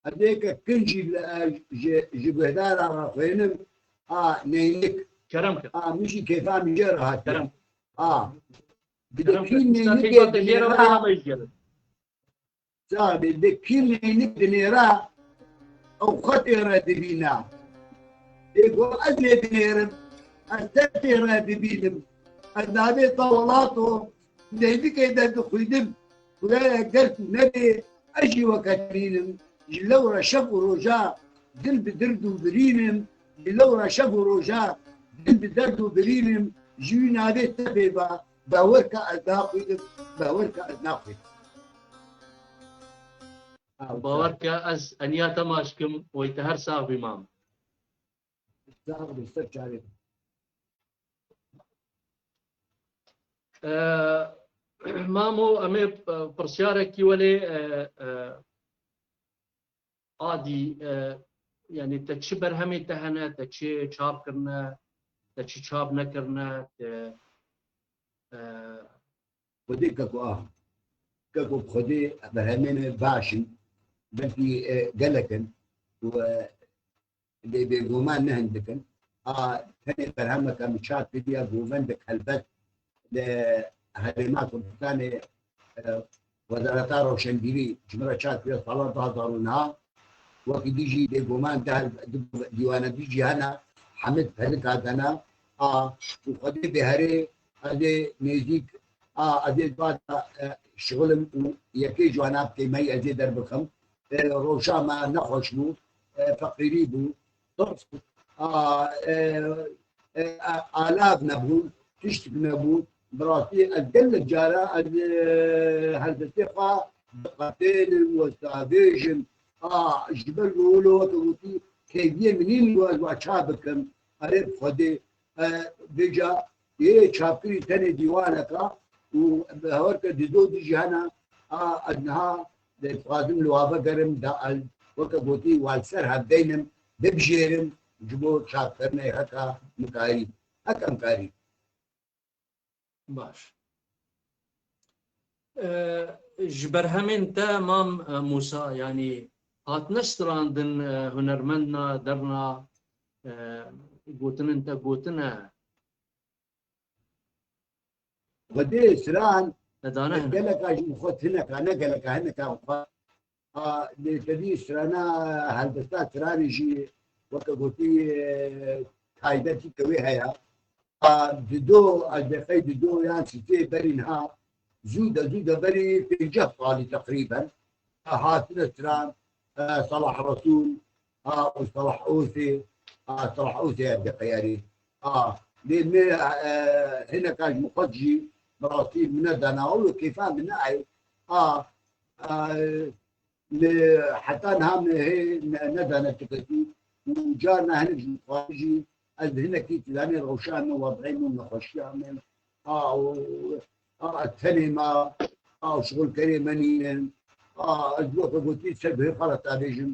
Ez ê ke kin jî li, e, ji, ji guhdara re xwênim, a neynik. Kerem kir. A min jî kêfa min jê re hatiye. Kerem. A. Bi de Kerem kî kir. Usta neynikê keyfa te jê re dinêra, hatiye, me jê re. Sabe, de kî neynik dinêra, ew xwe tê re dibîna. Ê go ez lê dinêrim, ez te tê re dibînim. Ez navê te welato, neynikê de dixwînim. Xwedaya ger tu nebê, ez jî weke te bînim. Ji lewra şev û roja dil bi dird û birîn im. Ji lewra şev û roja dil bi derd û birîn im. Ji wî navê te bê ba, bawer ke ez naxwînim, bawer ke ez naxwînim. Bawer ke ez eniya te maç kim, wey te her sax bî mam. Sax bî, ser çavê. E, Mamo, em ê, e, pirsyarek kî welê, e, e, Adî, e, yani te çi berhemê te hene, te çi çap kirine, te çi çap nekirine, te, e, Xwedê keko a. Keko bi Xwedê berhemê me baş in. Belkî, e, gelek in. Û, e, lê bêguman ne hindik in. A, tenê berhemeke min çap kiriye, govendek helbet li Herêma Kurdistanê, e, Wezareta Rewşenbîrî ji min re çap kiriye sala du hezar û neh. Wekî dî jî bêguman di hel-, di dîwanekî jî hene, Hemid Pelika dene. A, û Xwedê bêherê ez ê nêzîk, a, ez ê di va de, e, şixulim û yekê ji wana bikêm, heyî ez ê derbixim. E, rewşa me nexweş bû, e, feqîrî bû, tirs, a, e, e, a, alav nebûn, tiştik nebû. Bi rastî ez gelek cara ez, e, helbestê xwe diqetênim, westavêjim. A, ji ber ku wilo weke gotî kêviyê min nîn, ez wa ça bikim. Erê bi Xwedê, e, vêca yê çapkirî tenê dîwaneka û bi hewer ke dido dî jî hene, a, ez niha dixwazim li wa vegerim, da ez weke gotî wa li ser hev deynim, bibijêrim ji bo çapkirinê heke min karî, heke min karî. Baş. E, ji berhemên te Mam, e, Mûsa, yanî hatine strandin, e, hunermendna, derna, e, gotinên te gotine? Xwedê stran, Nedane hene. Geleka ji xwe hineka, ne geleka, hineka xwe. A, lê te dî strana helbesta stranê jî weke gotî, e, taybetî ke wê heye. A, dido, ez deqey dido yan sisê berî niha, zû de, zû de berî pênceh salî teqrîben. A, hatine stran, e, Salah Resûl, a, û Salah Osê, a, Salah Osê ez deqeyarî. A, lê me, e, hineka ji min xwe jî bi rastî min nedana, ew kêfa min nayê. A, a, Lê heta niha me hê ne-, nedane tiketî û carna hinek ji xwe jî ez hinekî tu zanî rewşa min, wed'ê min, nexweşiya min, a, û, a, tenê me, a, şixulkerê me nînin, a, ez weke gotî ser bihê xwe re tabêjim.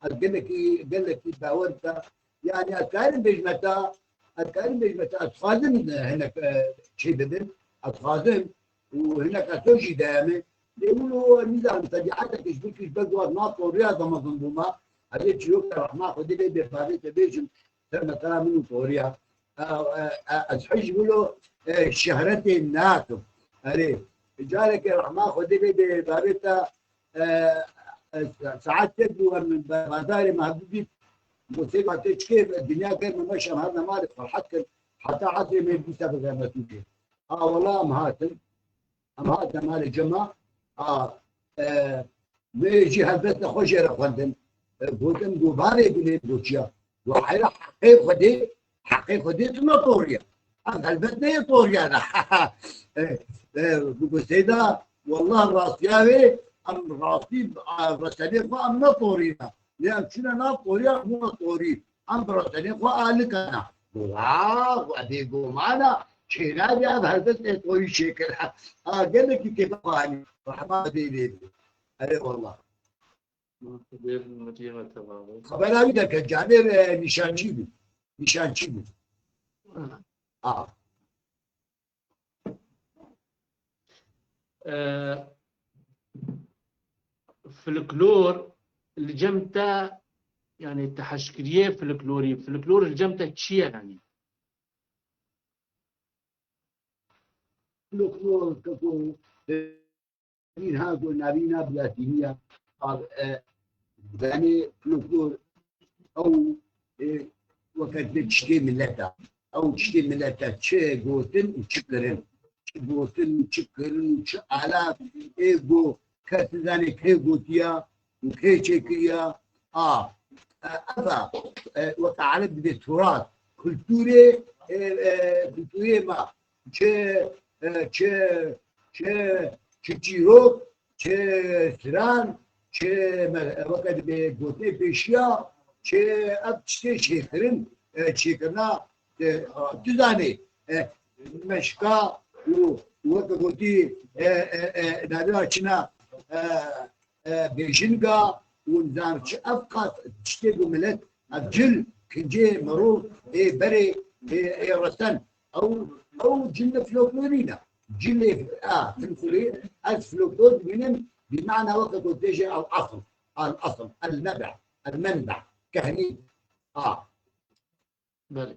Ez gelekî, gelekî bawer bike. Yanî ez karim bêjime te, ez karim bêjime te, ez dixwazim hinek, e, çê bibim, ez dixwazim û hinek ez to jî deyeme. Lê wilo ez nizanim, tebiatek ji bo ku ji ber ku ez nav toriya de mezin bûme, ez ê çîroka rehma Xwedê lê bê bavê te bêjim, ser mesela min û toriya. E, e, e, ez hej wilo, e, şehretê nakim. Erê, carekê rehma Xwedê lê bê bavê te, e, e, saet yek bû, em ba-, bazarê me hevdû dît. Got, "Seyda, tê çikê, dinya germ e, meşem herne malê, ferhat kir. Heta esrê me dîsa bigerne tu jê." A, wela em hatin. Em hatin malê cema. A, e, wê jî helbet li xwe jê re xwendin. E, gotin, got, "Bavê gulê goçiya." Got, "Heyra heqê Xwedê, heqê Xwedê tu me toriya. Ev helbet neyê toriya de." E, e, got, "Seyda, wallah rastiya wê, em rastî, a, resenê xwe em ne torî ne. Lê em çûne nav toriya, bûne torî. Em bi resenê xwe alikana." Got, "Ha, we bêguman e, Çênabî ev helbestê xwe yî çêkir. Ha, gelekî kêfa xwe anî. Rehma Xwedê lê bê. Erê wallah. Xebera wî derket, canê, e, nîşançî bû. Nîşançî bû. A. E, folklor li cem te, yani te heşkiriyê folklorî, folklor li cem te çi ye yani? Folklor, keko, e, Îha ku navîna bi latînî ya, a, e, danê folklor, ew, e, weke di tiştê milet e. Ew tiştê milet e, çi gotin û çi kirin. Çi gotin û çi kirin û çi alat, ê ku kes nizane kê gotiya û kê çêkiriya. A, e, ev e, e, weke Ereb dibê turas. Kulturê, e, e, kulturê me. Çi, e, çi, çi, çi çîrok, çi stran, çi me-, weke dibê gotinê pêşiya, çi ev tiştê çêkirin, e, çêkirina, e, a, tu zanî, e, meşka û weke gotî, e, e, e, navê çina, e, e, bêjinga û nizam çi ev qas tiştê ku milet ev cil kincê mirov ê berê ê, ê resen. Ew, ew cilê folklorî ne. Cilê, a, folklorî, ez folklor dibînim, bi mana weke ku tê jî el asl, el asl, el nebe, el menbe, kehnî. A. Belê.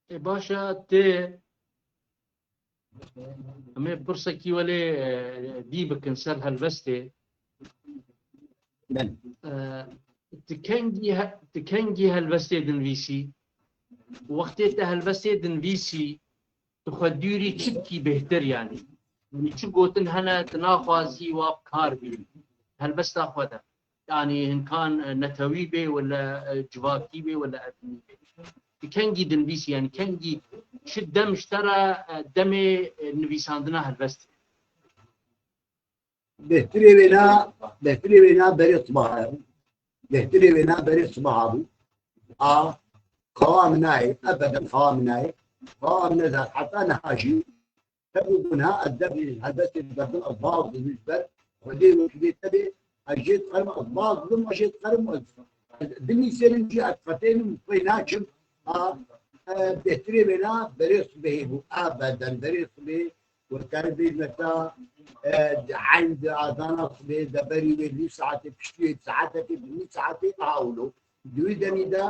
E, baş e, tê em ê pirsekî welê, e, dî bikin ser helbestê. Belê. E, ti kengî he-, ti kengî helbestê dinivîsî? Wextê te helbestê dinivîsî, tu xwe dûrî çi dikî bêhtir, yanî? Yanî çi gotin hene tu naxwazî wa bi kar bînî? Helbesta xwe de. Yanî hinkan, e, netewî bê wele, e, civakî bê wele erdnî bê. Tu kengî dinivîsî, yanî kengî çi dem ji te re, e, demê, e, nivîsandina helbestê? Bêhtirê wêna, bêhtirê wêna berê sibaha bû. Bêhtirê wêna berê sibaha bû. A, xewa min nayê, ebeden xewa min nayê. Xewa min nezar heta niha jî. Hebû bûn ha ez devê helbestê diberdin, ez baz dibim ji ber Xwedê û Xwedê te bê, ez jê dixerim, ez baz dibim, ez jê dixerim, ez, ez binivîsênim jî, ez dixetênim, pê naçim. A, e, bêhtirê wêna berê sibehê bû. Ebeden berê sibehê. Wekare bêjme te, e, di eyn di azana sibê de berî wê nîv saetê piştî wê saetekê bi nîv saetê awlo. Di wî demî de,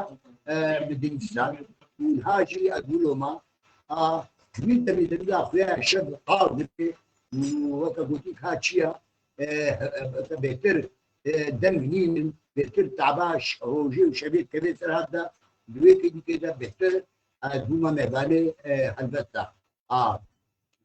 e, bi dinsan. Û niha jî ez wilo ma. A, di wî demî de bida xuya şev qal dibê. Û weke gotî ka çi ya, e, e, e, bêhtir, e, deng nînin, bêhtir taba ş-, rojê û şevê kevê ser hat de, di wê kêdîkê de bêhtir, e, ez bûma mêvanê, e, helbesta. A,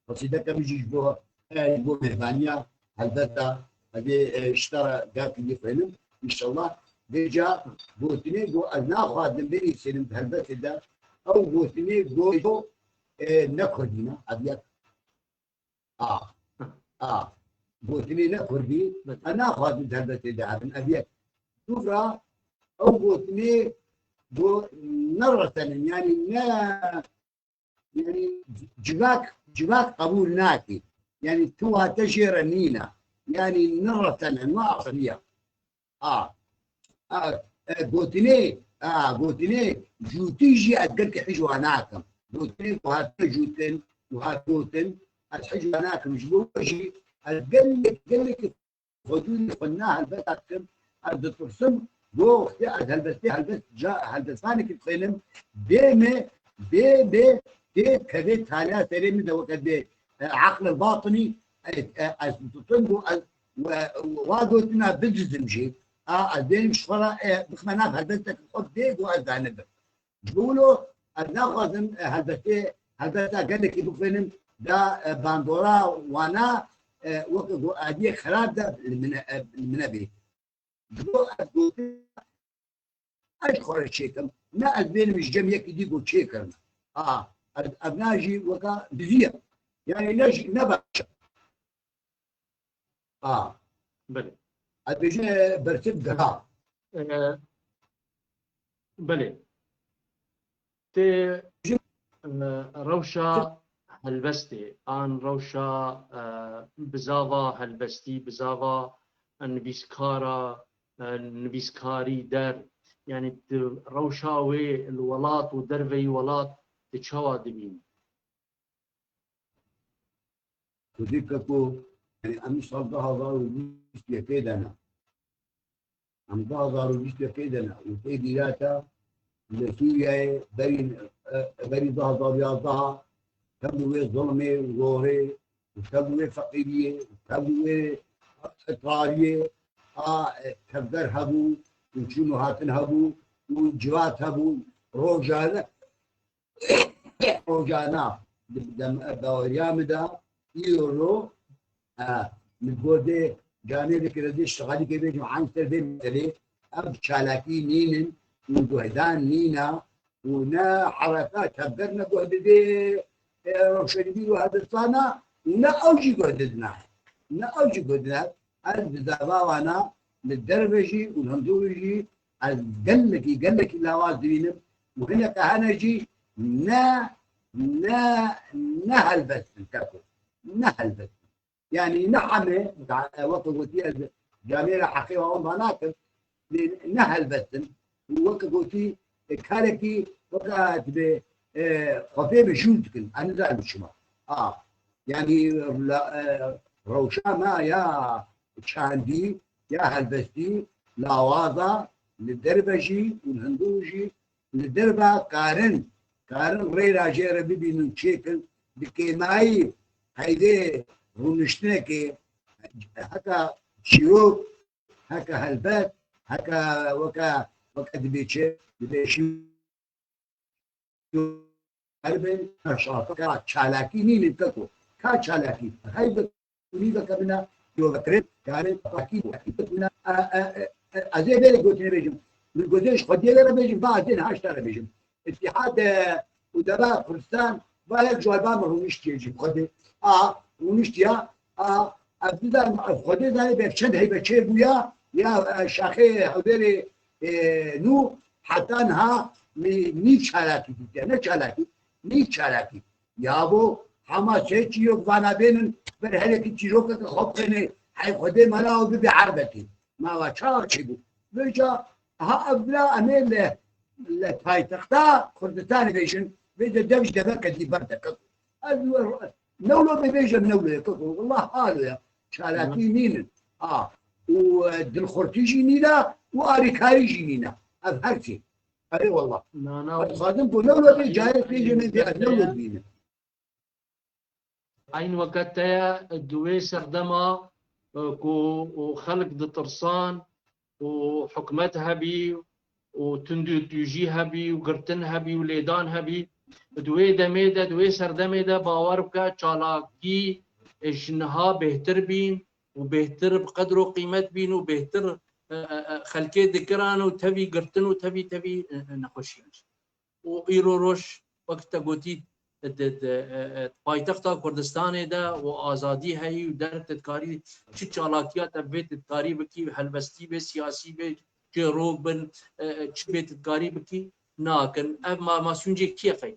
qesîdeke min jî ji bo, e, ji bo mêvaniya helbesta, ez ê, e, ji te re gavkî bixwînim, înşallah. Vêca gotinê ku ez naxwazim binivîsînim di helbestê de, ew gotinê ku, e, ne kurdî ne, ev yek. A, a, gotinê ne kurdî, ez naxwazim di helbestê de hebin, ev yek. Dû ra ew gotinê ku ne resenin, yanî ne Yanî civak, civak qebûl nake. Yanî tu wate jê re nîne. Yanî ne resen e, ne asliye. A, a, e, gotinê, a, gotinê jûtî jî ez gelkî hicwa nakim. Gotinê ku hatine jûtin û hat gotin, ez hicwa nakim. Ji bo jî ez gelek, gelekî Xwedûnê xwe na helbesta dikim, ez ditirsim, go wextê ez helbestê, helbest, ca, helbestvanekî dixwînim, bê me, bê me, tê kevê taliya serê min de weke dê, e, eqlil batinî, e, e, ez ditim, go ez, we, wa gotina bidizim jî, a, ez bênim ji xwe re, e, bixime nav helbestekî xwe bê, go ez danibim. Ji bo wilo ez naxwazim, e, helbestê, helbesta gelekî bixwînim, da, e, bandora wana, e, weke ku aliyê xirab de li min e, e, li min e bê. Ji bo ez gotin, ez xwe re çêkim. Ne ez bênim ji cem yekî dî ku çêkirin. A, ev, ev na jî weka dizî ye. Yanî ne jî, ne baş e. A. Belê. Ez bêjim, e, bersiv giha. E, belê. Tê, e, rewşa helbestê an rewşa, e, bizava helbestî, bizava nivîskara, e, nivîskarî der, yanî tu rewşa wê li welat û derveyî welat tu çawa dibînî? Kurdî keko, yanî em îsal du hazar û bîst yekê de ne. Em du hazar û bîst yekê de ne. Û tê bîra te li Sûriyeyê berî, e, berî du hazar û yazdeh tev li wê zulmê û zorê û tev li wê feqîriyê û tev li wê tariyê a, e, tevger hebû û çûn û hatin hebû û civat hebû. Rojane, rojana di dem, baweriya min de îro ro, e, min got dê canê dikire dê şixalîkê bêjim an ser vê meselê. Ev çalakî nînin û guhdan nîna û ne hereka tevger ne guh didê, e, Rewşenbîr û Hedistana û ne ew jî guh didina. Ne ew jî guh didina. Ez bi zava wana li derve jî û li hundirê jî ez gelekî, gelekî lawaz dibînim û hineke hene jî ne, ne, ne helbest in keko. Ne helbest in. Yanî ne hemê, weke gotî ez camêra heqê wan va nakim, lê ne helbest in. Û weke gotî, e, karekî weke dibe, e, xwe pê mijûl dikin. Ez nizanim çima. A, yanî la, e, rewşa me ya çandî, ya helbestî, lawaza, li derve jî û li hundir jî, li derve karin, karin rêra jê re bibînin, çêkin, bi kêmayî qeydê rûniştinekê, heke çîrok, heke helbet, heke weke, weke dibê çi, dibê şî-, erbin, şafika çalakî nînin keko. Ka çalakî? Heyv kunî veke min e, yo vekirin, karin, takî, takî min e, e, e, e, ez ê vê re gotinê bêjim. Min gotê ji xwediyê vê re bêjim, va ez ê niha ji te re bêjim. Îtîhad, e, û deva Kurdistan, va yek ji alba min rûniştiye jî xwedê. A, rûniştiya, a, ez nizanim, ez xwedê zanê ber çend heybe çêbûya, ya, e, şaxê hewlêrê, e, nû, heta niha nî-, nîv çalakî dîtiye, ne çalakî, nîv çalakî. Yabo, hema sê çîrok vana bênin, ber herekî çîrokeke xwe bixêne, hey xwedê mala û bibê erbetê. Ma va çawa çêbû? Vêca, ha ev bira em ê li, li paytexta Kurdistanê bêjin, vêca dev ji deveke dî berdeke. Ez newlo bibêjim newlo ye keko. Wallah alo ya. Çalakî nînin. A. Û, e, dilxurtî jî nîne û arîkarî jî nîne. Ev her sê. Erê wallah. Na, na. Ez dixwazim ku newlo bê carê pê jê min bê, ez newlo bînim. Eyn weke te ye di wê serdema, e, ku, û xelk ditirsan û hikûmet hebî û tundûtûjî hebî û girtin hebî û lêdan hebî. Di wê demê de, di wê serdemê de bawer bike çalakî, e, ji niha bêhtir bîn û bêhtir bi qedr û qîmet bîn û bêhtir, e, e, e, xelkê dikiran û tevî girtin û tevî, tevî, e, e, nexweşiyan jî. Û îro roj, wek te gotî, di, di, e, e, paytexta Kurdistanê de û azadî heyî û der tu dikarî çi çalakiya te bê tu dikarî bikî, helbestî bê, siyasî bê, çîrok bin, e, e, çi bê tu dikarî bikî, nakin. Ev ma, ma sûncê kî ye qey?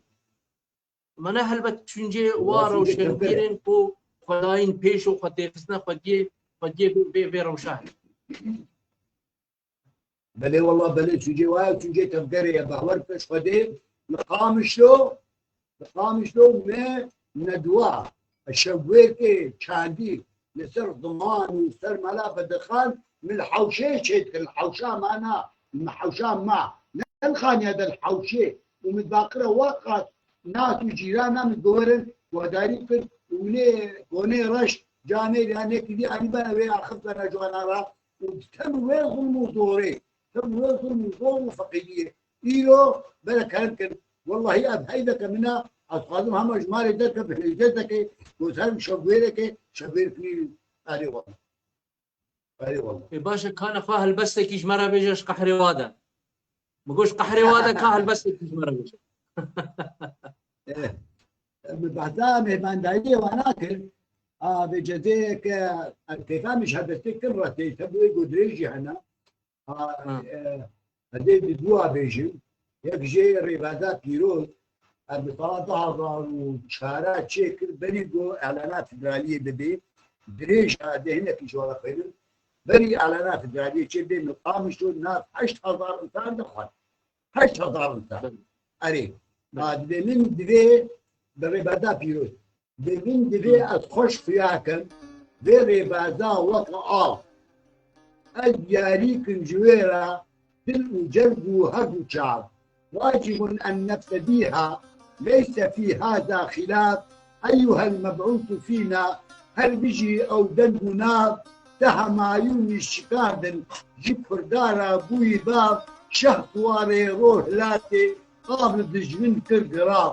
Mane helbet sûncê wa rewşenbîrên ku xwe dayîn pêş û xwe têxistine xwediyê, xwediyê vê, vê, vê rewşa hene. Belê wela belê, sûcê waya, sûcê tevgerê ye, bawer bike ji Xwedê. Li Qamişlo, li Qamişlo me nedwa, şevwêrkê çandî li ser ziman û ser mela Bedirxan, min li hewşeyê çêdikir, li hewşa me na, li hewşa me, ne li xaniya de, li hewşê. Û min baqire weqas nas û cîrana min biwerin guhdarî kir û nê konê reş canê ya nekî dî anî bena wê axif bena ji wana re. Û tem wê zulm û zorê, tem wê zulm û zor û feqîriyê. Îro bere kerem kin. Wellahî ev heyveke min e, ez dixwazim hema ji malê derkevim, hêzekê, ku ez herim şevwêrekê, şevwêrek nînim. Erê wela. Erê wela. Ê baş e, ka nexwe helbestekî ji me re bêje ji qehrê wa de. Min got ji qehrê wa de ka helbestekî ji me re bêje. Eh, min behsa mêhmandariyê wana kir. A, vê cezê ke, em kêfa min ji helbestê kin re tê, te bi wê got dirêj jî hene. A, e, ez ê bi dua bêjim. Yek jê rêbeza pîroz, ez bi sala du hezar û çar çêkir, berî ku îlana federaliyê bibe, dirêj e, dê hinekî ji we re xwînim. Berî îlana federaliyê çêbê, min Qamişlo nav heşt hezar însan dixwest. Heşt hezar însan. Erê. Ha, dibê min divê bi rêbeza pîroz. Divê min divê ez xweş xuya kim, vê rêbeza weke av. Ez diyarî kim ji wê re dil û cerg û her du çav. واجب أن نبتديها، ليس في هذا خلاف، أيها المبعوث فينا، her bijî ew deng û nav, te hemayûnî şikandin, ji Kurda re bûyî bav, şeh siwarê ro hilatê, av li dijmin kir girav.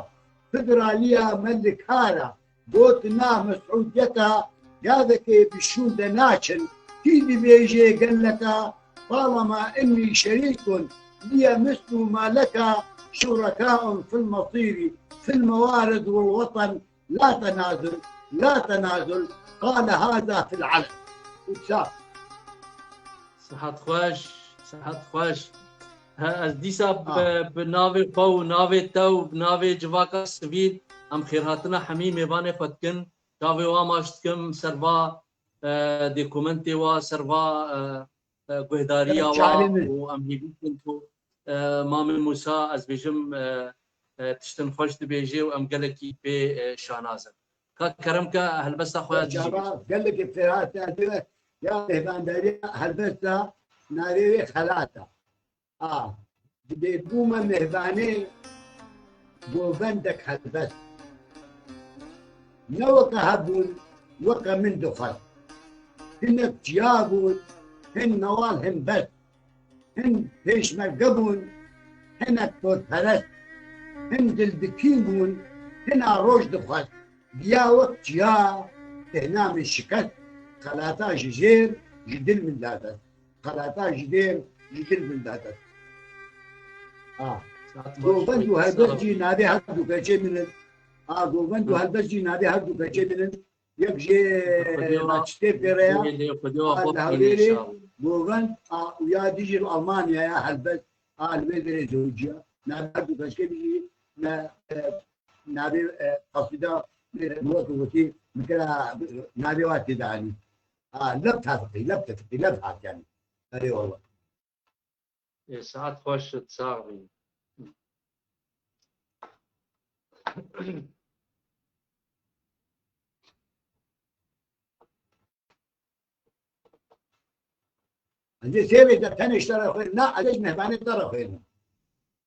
Federaliya me li kar e, gotina Mesûdiyeta, gavekê bi şûn de naçin, kî dibêje geleka, طالما إني شريك لي مثل ما لك شركاء في المصير في الموارد والوطن لا تنازل، لا تنازل، قال هذا في العلن. Û ça. Sihet xweş, sihet xweş. He, ez dîsa bi, Ah. bi navê xwe û navê te û bi navê civaka sivîl em xêrhatina hemî mêvanê xwe dikin. Çavê wa maç dikim, ser va, e, dokumentê wa, ser va, e, e, guhdariya Em wa çalî ne. û em hêvî dikin ku, e, Mamê Mûsa, ez bêjim, e, e, tiştin xweş dibêje û em gelekî pê, e, şanaz in. Ka kerem ke helbesta xwe ya dijî bêje. Çava gelekî Ferhat ya, ya mêhvandariya helbesta navê wê Xelat e. A, dibê bûme mêhvanê govendek helbest. Ne weke hebûn, weke min dixwest. Hinek çiya bûn, hin newal, hin best. Hin pêşmerge bûn, hinek todperest. Hin dildikîn bûn, hina roj dixwest. Diya wek çiya, tehna min şikest. Xelata ji jêr, ji dil min da dest. Xelata ji dêr, ji dil min da dest. A. Govend û helbest jî navê her du keçê min in. A, govend û helbest jî navê her du keçê min in. Yek jê Xwedê wa, maçtê pêre ya. Xwedê, Xwedê wa A, xwe li Hewlêrê inşallah. Govend, a, û ya dî jî li Almanya ya helbest. A, li vê derê zewciya. Navê her du keçkê min jî ne, e, navê, e, qasîda, e, wek gotî, min kira, e, navê wa tê de anî. A, leb tafiqî, leb tefiqî, leb hat yani. Erê wallah. Ê, saet xweş, sax bî. Ez ê sê rêze tenê ji te re xwênim. Na, ez ê ji mêvanê te re xwênim.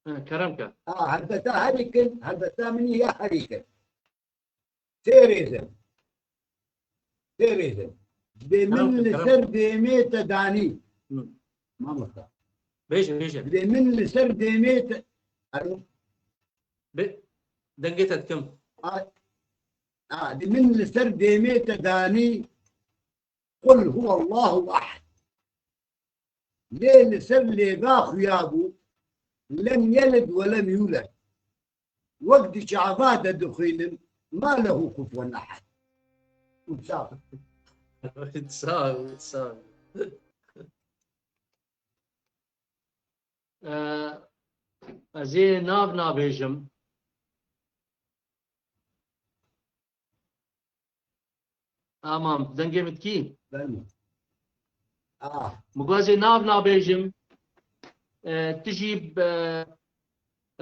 He, kerem ke. A, helbeta herî kin, helbeta min ya herî kin. Sê rêze. Sê rêze. Dê min Kerem ke, li kerem ser ke. Dêmê te danî. Hı. Mamosta. Bêje, bêje. Dê min li ser dêmê te. Alo. Be, dengê te dikim. A, a, dê min li ser dêmê te danî. قل هو الله أحد. Lê li ser lêva xuya bû, lem yelid ve lem yuled. Wek di çava de dixwînin, ma lehu kufwen ehad. Û sax. Sax, sax. Ee, ez ê nav nabêjim. Tamam, dengê min dikî? Belê. Ah. Min got ez ê nav nabêjim. E, tu jî bi,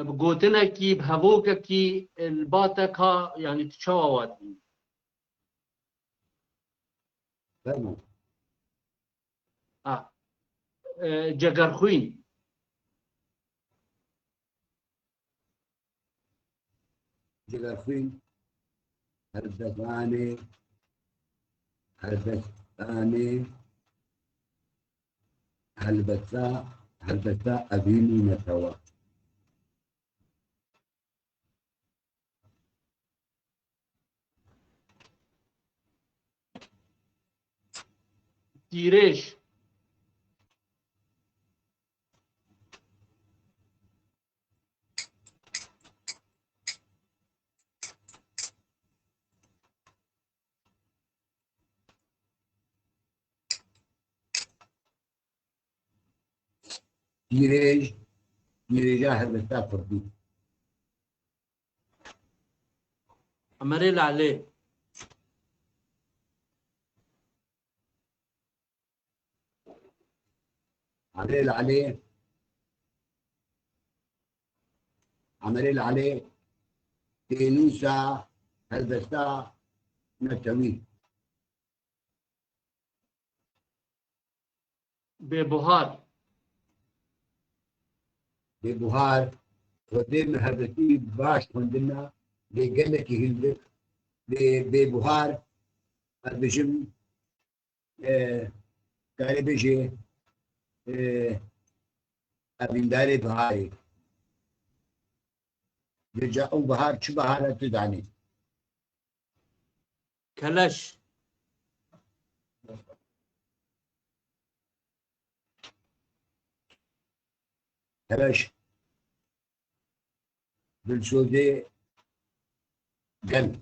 bi gotinekî, bi hevokekî, e, li ba te ka, yanî tu çawa wa dibînî? Belê. Ah. E, cegerxwîn. Cigerxwîn, helbetanê, helbetanê, helbeta, helbeta evînî netewa. Tîrêj. Tîrêj, Nirêja helbesta kurdî. Emerê Lalê. Emerê Lalê. Emerê Lalê. Pênûsa helbesta netewî. Bêbuhar. Bêbuhar, Xwedê min helbestî baş xwendina, lê gelekî hindik. Bê, Bêbuhar, ez bijim, e, karê bêjê, e, evîndarê biharê. Vêca ew bihar çi bihar e tu zanî? Keleş. Keleş. Dilsozê gel.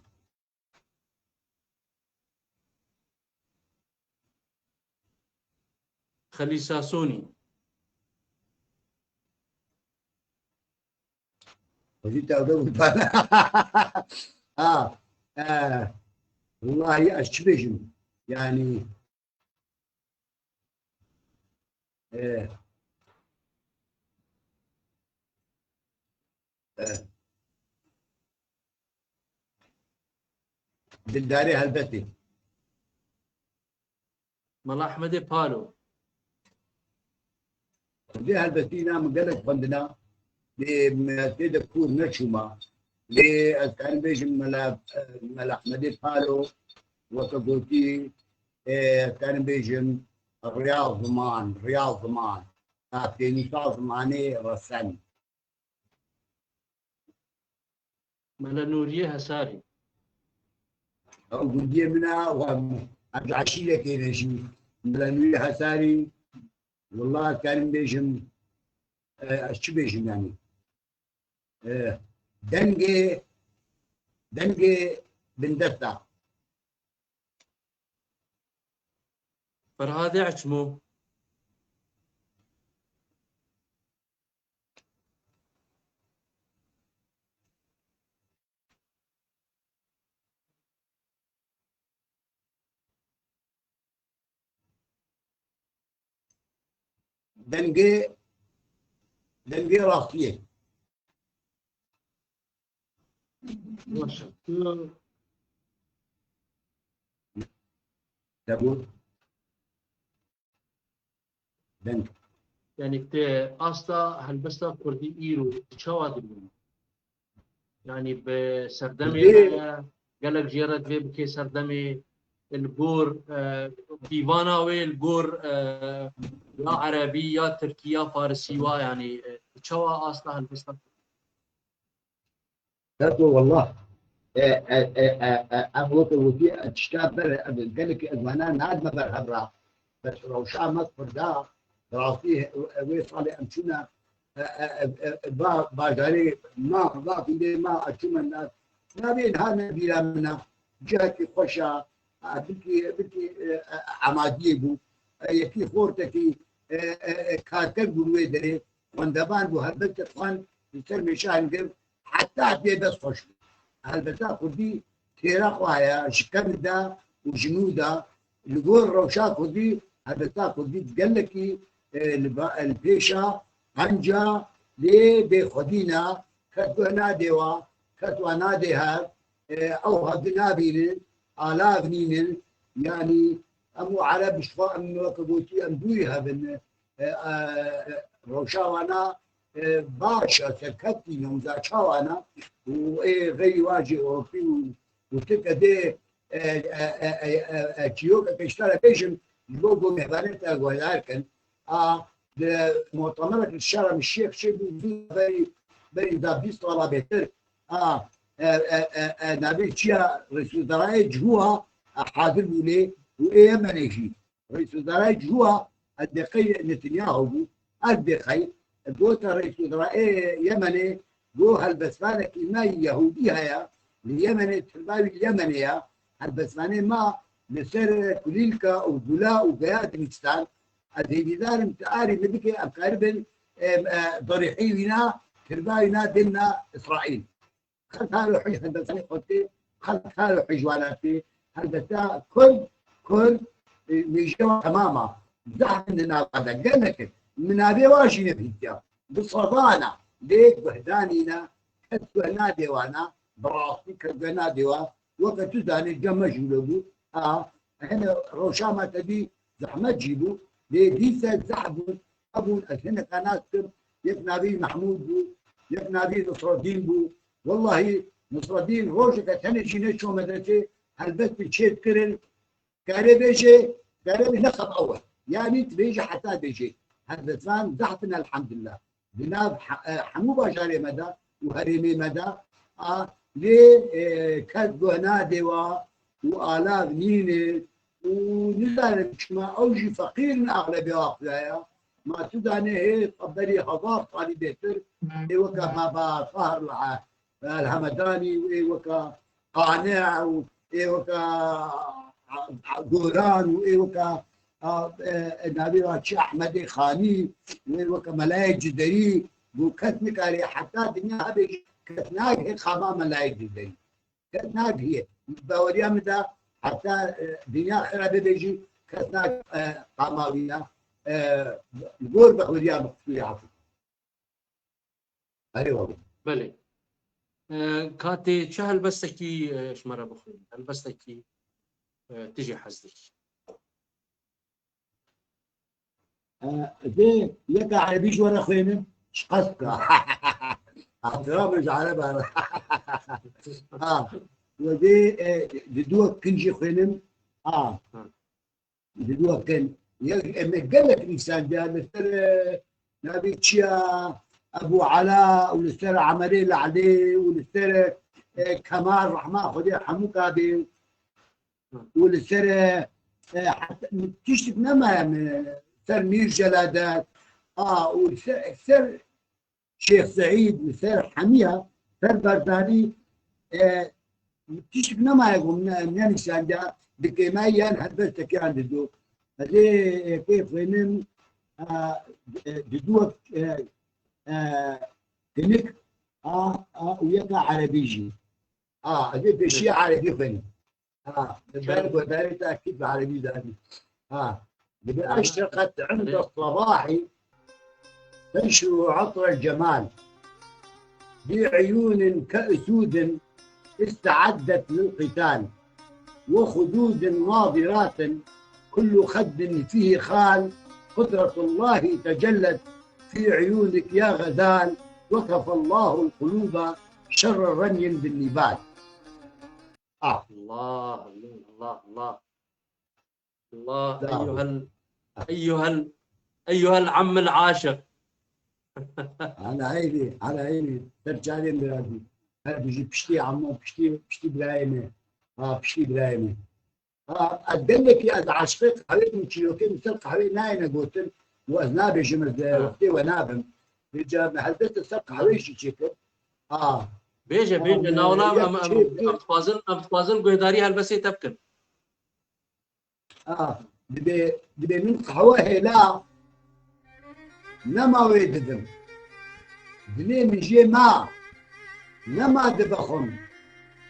Xelîsasonî. Xwedî tewbe bû bana. Ha, e, wellahî ez çi bêjim? Yanî, e, e, dildarê helbetê. Mela Ehmedê Palo. Xwedê helbestî na min gelek xwendina. Lê me tê de kûr neçûma. Lê ez karim bêjim Mela, Mela Ehmedê Palo weke gotî, e, ez karim bêjim riya ziman, riya ziman. Pênûsa zimanê resen. Mele Nûriyê Hesarî. Ew gundiyê min e, wa em ji eşîrekê ne jî. Mele Nûriyê Hesarî, wela ez karim bêjim, e, ez çi bêjim yanî? E, dengê, dengê bindesta. Ferhadê Eçmo. Dengê, dengê rastiyê. Baş e. Te got. Deng. Yanî te asta helbesta kurdî îro çawa dibînî? Yanî bi serdemê Kurdî me ye, gelek jê re divê bikê serdemê, li gor, e, pîvana wê, li gor, e, ya erebî, ya tirkî, ya farisî wa, yanî, e, çawa asta helbesta kurdî? Kato, wallah, e, e, e, e, e, em weke gotî, e, tişta ber, e, gelek ez wana nadime ber hev ra. Bes rewşa me kurda, bi rastî, e, wê salê em çûne, e, e, e, e, ba-, bajarê ma, ba gundê ma, e, çûme na, navê niha ne bîra min e. Cihekî xweş e, e, bilkî, bilkî, e, e, emadiyê bû. E, yekî xortekî, e, e, e, karker bû wê derê. Xwendevan bû, helbet dixwend li ser mêşa hilgirt, heta pê dest xweş bû. Helbeta kurdî têra xwe heye, ji kevin de û ji nû de, li gor rewşa kurdî, helbeta kurdî gelekî, e, li ba-, li pêşa, qenca, lê bêxwedî ne, ket guh nadê wa, ket wa nadê hev, e, ew hevdi nabînin, alav nînin, yanî em û ereb ji xwe em weke gotî em dûrî hev in, e, e, rewşa wana, e, baş e, serkeftî ne, wisa çawa ne, û ê xeyrî wa jî Ewropî û, û Tirk e dê, e, e, e, e, e, e, çîrokeke ji te re bêjim, ji bo ku mêvanên te guhdar kin. A, di mutemerek li Şerm Şêx çêbû, berî, berî da bîst sala bêtir. A, e, e, e, e, navê çi ya, Reîswezerayê Cihûha, e, hazir bû lê û ê Yemenê jî. Reîswezerayê Cihûha, Eldeqey Netanyahu bû. Eldeqey, gote Reîswezerayê Yemenê, got helbestvanekî me Yehûdî heye, li Yemenê, tirba wî li Yemenê ye. Helbestvanê me li ser kulîlka û gula û geya dibîstan. Ez hêvîdar im, tu arî min bike, em karibin, e, e, dorîhî wîna, kirva wîna dêna Îsraîl. Xelk halo hî helbetanê xwe tê, xelk halo hî ji wana tê. Helbeta Kurd, Kurd, e, mêjê wan temam a. Zehf in di nava de, gelek in. Min navê wan jî nebihîstiya. Bi sedan e. Lê guhdanî ne, kes guh nadê wana, bi rastî kes guh nadê wan. Weke tu zanî, cem me jûre bû. Ha, hene rewşa me te dî zehmet jî bû. Lê dîse zehf bûn, hebûn, ez hineka nas dikim. Yek navî Mehmûd bû, yek navî Nisredîn bû. Wellahî Nisredîn rojeke tenê jî neçû medresê, helbestî çêdikirin. Kare bêje, kare bê neqeb ew e. Yanî tu bêje heta bêje. Helbestvan zehf in elhamdulillah. Di nav he-, e, hemû bajarê me de û herêmê me de a lê, e, kes guh nadê wa û alav nîne û nizanim çima ew jî feqîr in axlebê axuya ya. Ma tu zanê hê berî hezar salî bêtir ê weke Baba Tahir li, e, Hemedanî û ê weke Qane û ê weke Goran û ê weke, a, e, e, navê wa çi, Ehmedê Xanî û ê weke Melayê Ciderî, bû kes nikarê heta dinya hebe jî kes nagihê qama Melayê Ciderî. Kes nagihê. Baweriya min de heta, e, dinya xira bibe jî kes nag-, e, qama wî ya, e, li gor baweriya min qisûrê hafizê. Erê wele. Belê. E, katê çi helbestekî, e, ji me re bixwîn? Helbestekî, e, tu jî hez dikî. E, ez ê yeka erebî ji we re xwênim. Ji qas ka. Hatira min ji ereba re. Ha. We dê, e, di duwek kin jî xwênim. Ha. Hı. Di duwek kin. Yek, em ê gelek nivîsandiya li ser, e, navê çi ya, Ebû Ela û li ser Emerê Lehlê û li ser, e, Kemal, rehma Xwedê hemû kabê û li ser, e, e, heta tiştik nemaye min ser Mîr Celadet, a, û li ser ekser Şêx Seîd, li ser hemiya, ser Barzanî, e, tiştik nemaye ku ne-, nenîşandiya, di kêmeyî yan helbestekê yan dido. Ez ê, e, pê xwênim, e, e, di duwek, e, e, kinik a, a, û yeka erebî jî. A, ez ê pêşiya erebî xwênim. Ha, li ber guhdarê te ekîd bi erebî zanî. Ha, dibe أشرقت عند الصباح تنشر عطر الجمال بعيون كأسود استعدت للقتال وخدود ناضرات كل خد فيه خال قدرة الله تجلت في عيونك يا غزال وكفى الله القلوب شر رمي بالنبال. Ah. Allah, Allah, Allah, Allah. Allah, Sağ ol. Eyyuhel, eyyuhel, eyyuhel ammil aşık. Ala eyni, ala eyni. Ser çavên birazî. Her bijî piştî amo, piştî, piştî birayê me. Ha, piştî birayê me. Ha, ez gelekî ez aşiqê qehwê bûm, çîrokê min ser qehwê nayêne gotin. Û ez nabêjim, ez, ha, wextê we nabim. Vêca me helbet ser qehwê jî çêkir. Ha. Bêje, ha, bêje, me navla yek em, em, çêkir. Em dixwazin, em dixwazin guhdarî helbestê te bikin. Ah, dibê, dibê min qehwe hêla, nema wê didim. Dilê min jê ma, nema dibexwim.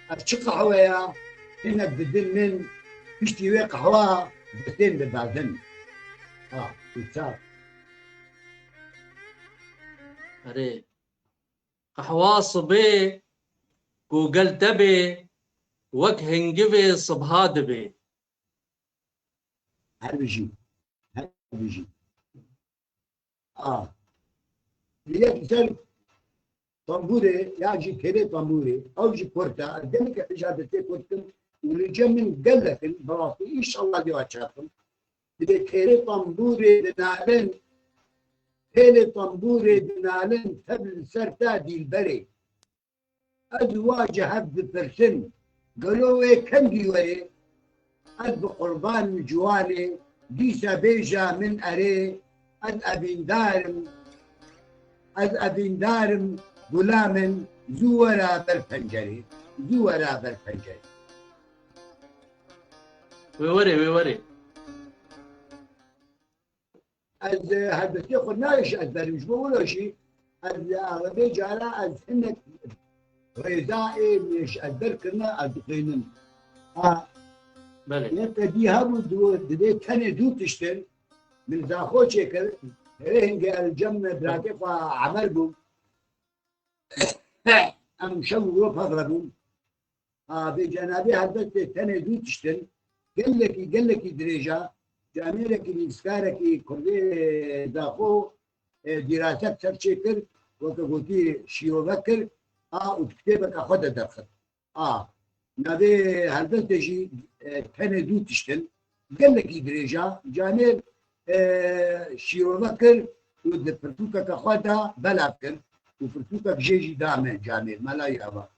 Ev çi qehwe ya? Hinek didin min, piştî wê qehwa destên didazin. Ah, û çar. Erê. Qehwa sibê ku gel te bê, wek hingivê sibha dibê. Her bijî. Her bijî. A. Yek ser tembûrê, ya jî kêrê tembûrê, ew jî kurt e. Ez gelekî hêja destê kurt kim û li cem min gelek in, bi rastî, înşallah dêwa çakim. Dibê kêrê tembûrê dinalin, pêlê tembûrê dinalin, tev li ser te dîlberê. Ez wa ji hev dipirsim, gelo wê kengî werê? Ez bi qurban ciwanê, dîsa bêja min erê, ez evîndar im, ez evîndar im, gula min, zû were ber pencerê, zû were ber pencerê. Wê werê, wê werê. Ez, e, helbestê xwe nayê ji ezber, ji bo wilo jî ez, e, vê cara ez hinek rêza ê min ji ezber kirine, ez dixwînim. A, Belê. Yeke dî hebû, di, divê tenê du tiştin, min zaxo çêkir, hê hingê ez cem birakê xwe Emer bûm. Em şev û roj hev re bûn. A, vê cenabê helbestê tenê du tiştin, gelekî, gelekî dirêja, camêrekî nivîskarekî kurdê daxo, e, dîraset ser çêkir, weke gotî şîrove kir, a, û di kitêbeke xwe de derxist. A, navê helbestê jî, e, tenê du tiştin, gelekî dirêja, camêr, e, şîrove kir û di pirtûkeke xwe de belav kir û pirtûkek jê jî da me camêr, melayî ava.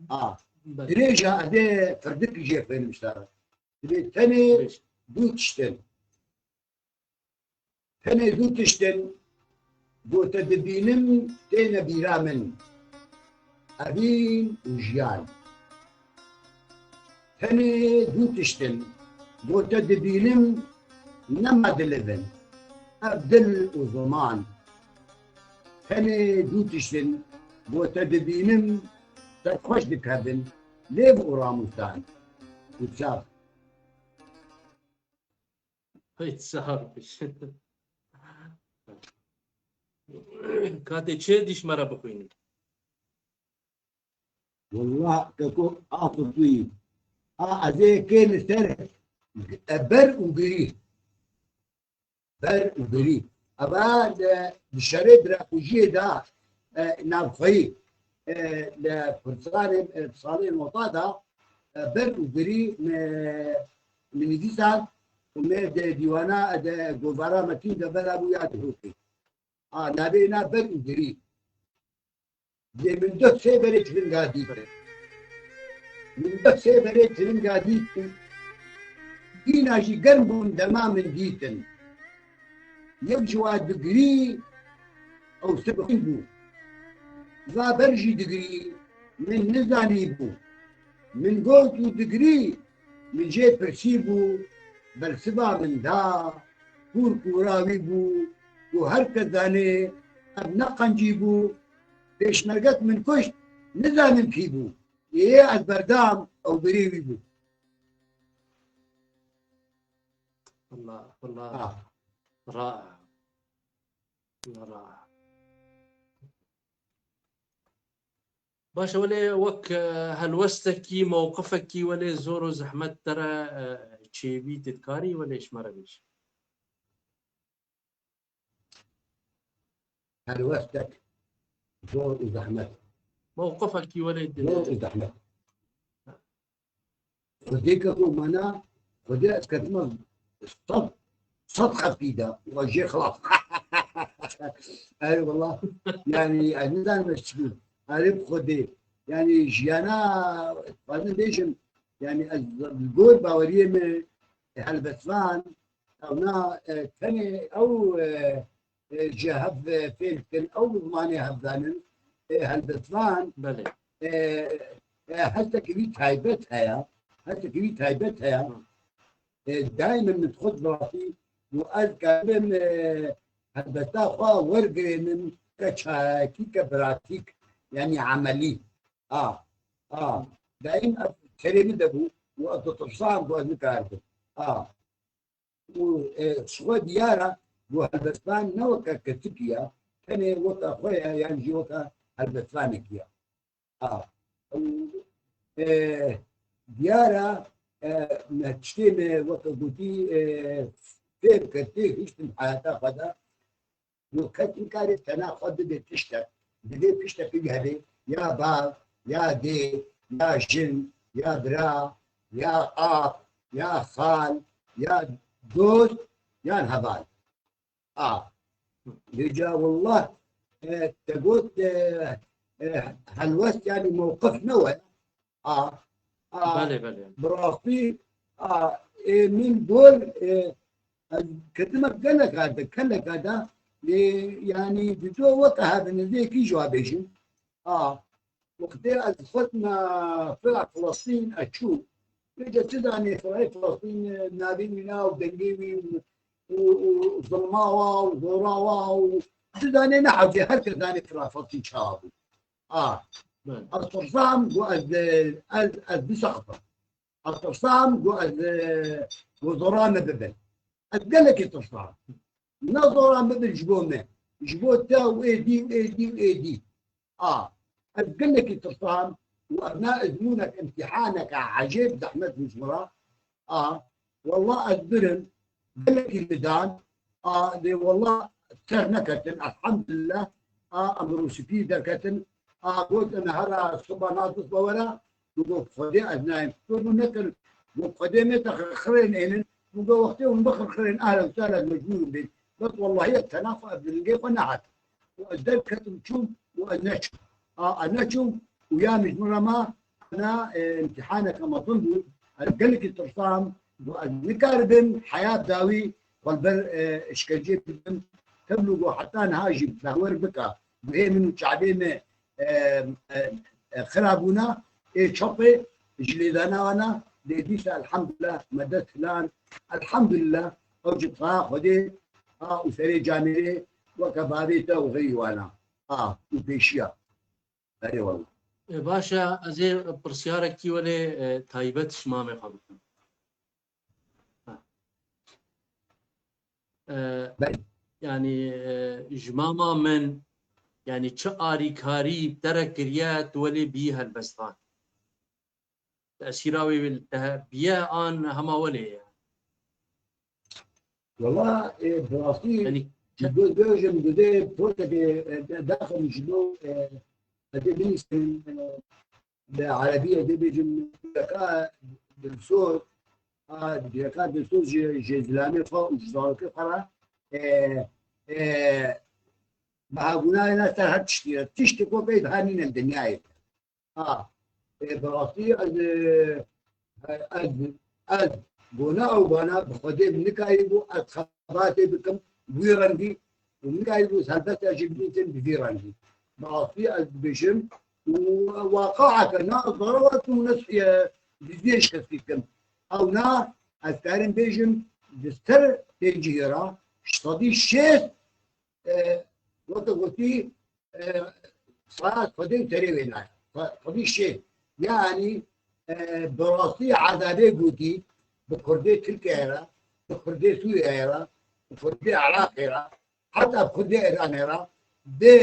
A, Belê. Dirêja ez ê firdik jê xwênim ji te re. Divê tenê Dirêj. du tiştin. Tenê du tiştin, go te dibînim, têne bîra min. Evîn û jiyan. Tenê du tiştin, go te dibînim, nema dilivin. Ev dil û ziman. Tenê du tiştin, go te dibînim, serxweş dikevin. Lêv û ramûsan. Û çav. Hey, sağ ol. Katê çi dîş me re bixwînin? Wallah, keko, afirtûyî. A, ez ê kêni ser, e, ber û girî. Ber û girî. Eva, e, di şerê biraxujiyê de, e, navxweyî, e, li pirsalê, e, salê nota de, e, ber û girî me, me nivîsand û me di dîwana de govara Metîn de bela bû ya dihokê. A, navê na ber û girî. Lê min deh sê berê tiringa dîtin. Min deh sê berê tiringa dîtin. Dîna jî germ bûn dema min dîtin. Yek ji wa digirî ew sibxîn bû. Va ber jî digirî, min nizanîbû. Min got û digirî, min jê pirsîbû, bersiva min da, kûr kûra wî bû û her kes zanê ev ne qencî bû, pêşmergek min kuşt, nizanim kî bû. Ê ez berdam ew birê wî bû. Allah, Allah. Ah. Ra'a. Allah, ra'a. Baş e, welê wek, e, helwestekî, mewqifekî, welê zor û zehmet te re, e, çêbî, tu dikarî welê ji me re bêjî? Helwestek, zor û zehmet. Mewqifekî welê di- Zor û zehmet. Xwedê ke ku mana, Xwedê ez ketime sed, sed xeftî de, û ez jê xilas. Ey wallah, yani, ez nizanim ez çi bûm. Erê bi Xwedê. Yani, jiyana, ez dixwazim bêjim, yani, ez li gor baweriyê min, helbestvan, ewna, e, tenê ew, e, e, ji hev, e, fêm dikin, ew bi zimanê hev zanin, e, helbestvan, Belê. e, e, hestekî wî taybet heye, hestekî wî taybet heye. Hı. E, daîm min xwe divatî û ez karim, e, helbesta xwe wergirênim ke çayekî ke pratîk, yanî emelî. A, a. Daîm ev serê min de bû û ez ditirsam ku ez nikarim. A. û, e, ji xwe diyar e, ku helbestvan ne weke kesikî ye, tenê weke xwe ye, yan jî weke helbestvanekî ye. A, û, e, diyar e, e, me tiştê me weke gotî, e, fêm kir, tê hiştin heyata xwe de, Û kes nikare tena xwe bide tiştek. Divê tiştekî hebe, ya bav, ya dê, ya jin, ya bira, ya ap, ya xal, ya dost, yan heval. A. Vêca wallah, e, te got, e, e, helwest, yani mewqif ne we. A, a, Belê, belê. Bi rastî, a, ê min bol, e, ez ketime geleka de, keleka de, lê, yanî, di do weke hebin, ez ê kî ji wa bêjim. A, wextê ez xwetime fila Filistîn, ez çû. Vêca çi zanê filay Filistîn, e, navê wî na û dengê wî û û, û zilma wa û zora wa û tu zanê ne hewce her kes zanê xirafatî çawa bû. A. Belê. Ez tirsam ku ez, ez, ez bisaxifim. Ez tirsam ku ez, ku zoran min bibin. Ez gelekî tirsam. Ne zoran bibin ji bo me. Ji bo te û êdî û êdî û êdî. A. Ez gelekî tirsam û ev ne ezmûnek, imtîhaneke ecêb zehmet bû ji min re. A. Wallah ez birim. Gelekî min dan. A. Lê wallah ser neketin. Elhamdulillah. A. Em rûspî derketin. A. Got em hera siba nas siba were. Min got Xwedê ez nayêm. Got min nekir. Got Xwedê me te xirxirên ênin. Min got wextê hûn bixirxirên ehlen sehlen mecbûr in bên. Bes wellahî ez tena xwe ez dilingê xwe nehat. Û ez derketim çûm û ez neçûm. A, ez neçûm û ya min ji min re ma na, e, imtîhaneke mezin bû. Ez gelekî tirsam û ez nikaribim heya bi dawî xwe li ber, e, îşkencê bidim. Tevlû got heta niha jî behwer bike. Guhê min û çavê me, e, e, e, xira bûna, ê çapê ji lêdana wana, lê dîsa elhamdulillah me dest hilan. Elhamdulillah, ew ji Xwedê, a, û serê camêrê weke bavê te û xeyî wana. A, û pêşiya. Erê wala. E, baş e, ez ê pirsyarek kî welê, e, taybet ji mamê xwe bikim. E, Belê. Yanî, e, ji mama min, yanî çi arîkarî te re kiriye, tu welê bî helbestvan? Tesîra wê te biye an hema welê ye? Wala, e, bi rastî Yanî, ji bo bêjim, didê portekê, e, de-, daxim ji bo, e, ez ê binîsim, e, bi erebî ez ê bêjim, deka dilsoz, a, deka dilsoz ji, ji zilamê xwe û ji zarokê xwe re, e, e, bihabûna ye ser her tiştî re. Tiştê ku pey dihanînin dinyayê. Ha, e, bi rastî ez, e, ez, ez bona ew bana bi Xwedê min nikarîbû ez xebatê bikim bi wî rengî û min nikarîbû ez helbesta jî binîsim bi vî rengî. Bi rastî ez dibêjim û waqaeke na ez zara wek û ne, e, diziyê ji kesî dikim. Ew na ez karim bêjim di ser pêncî hêra ji sedî şêst, e, weke gotî, e, saet Xwedê û terê wê nayê. Xwe-, Xwedî şê. Yanî, e, bi rastî ezabê gotî, bi Kurdê Tirkiyeyê re, bi Kurdê Sûriyeyê re, bi Kurdê Iraqê re, heta bi Kurdê Îranê re, bi,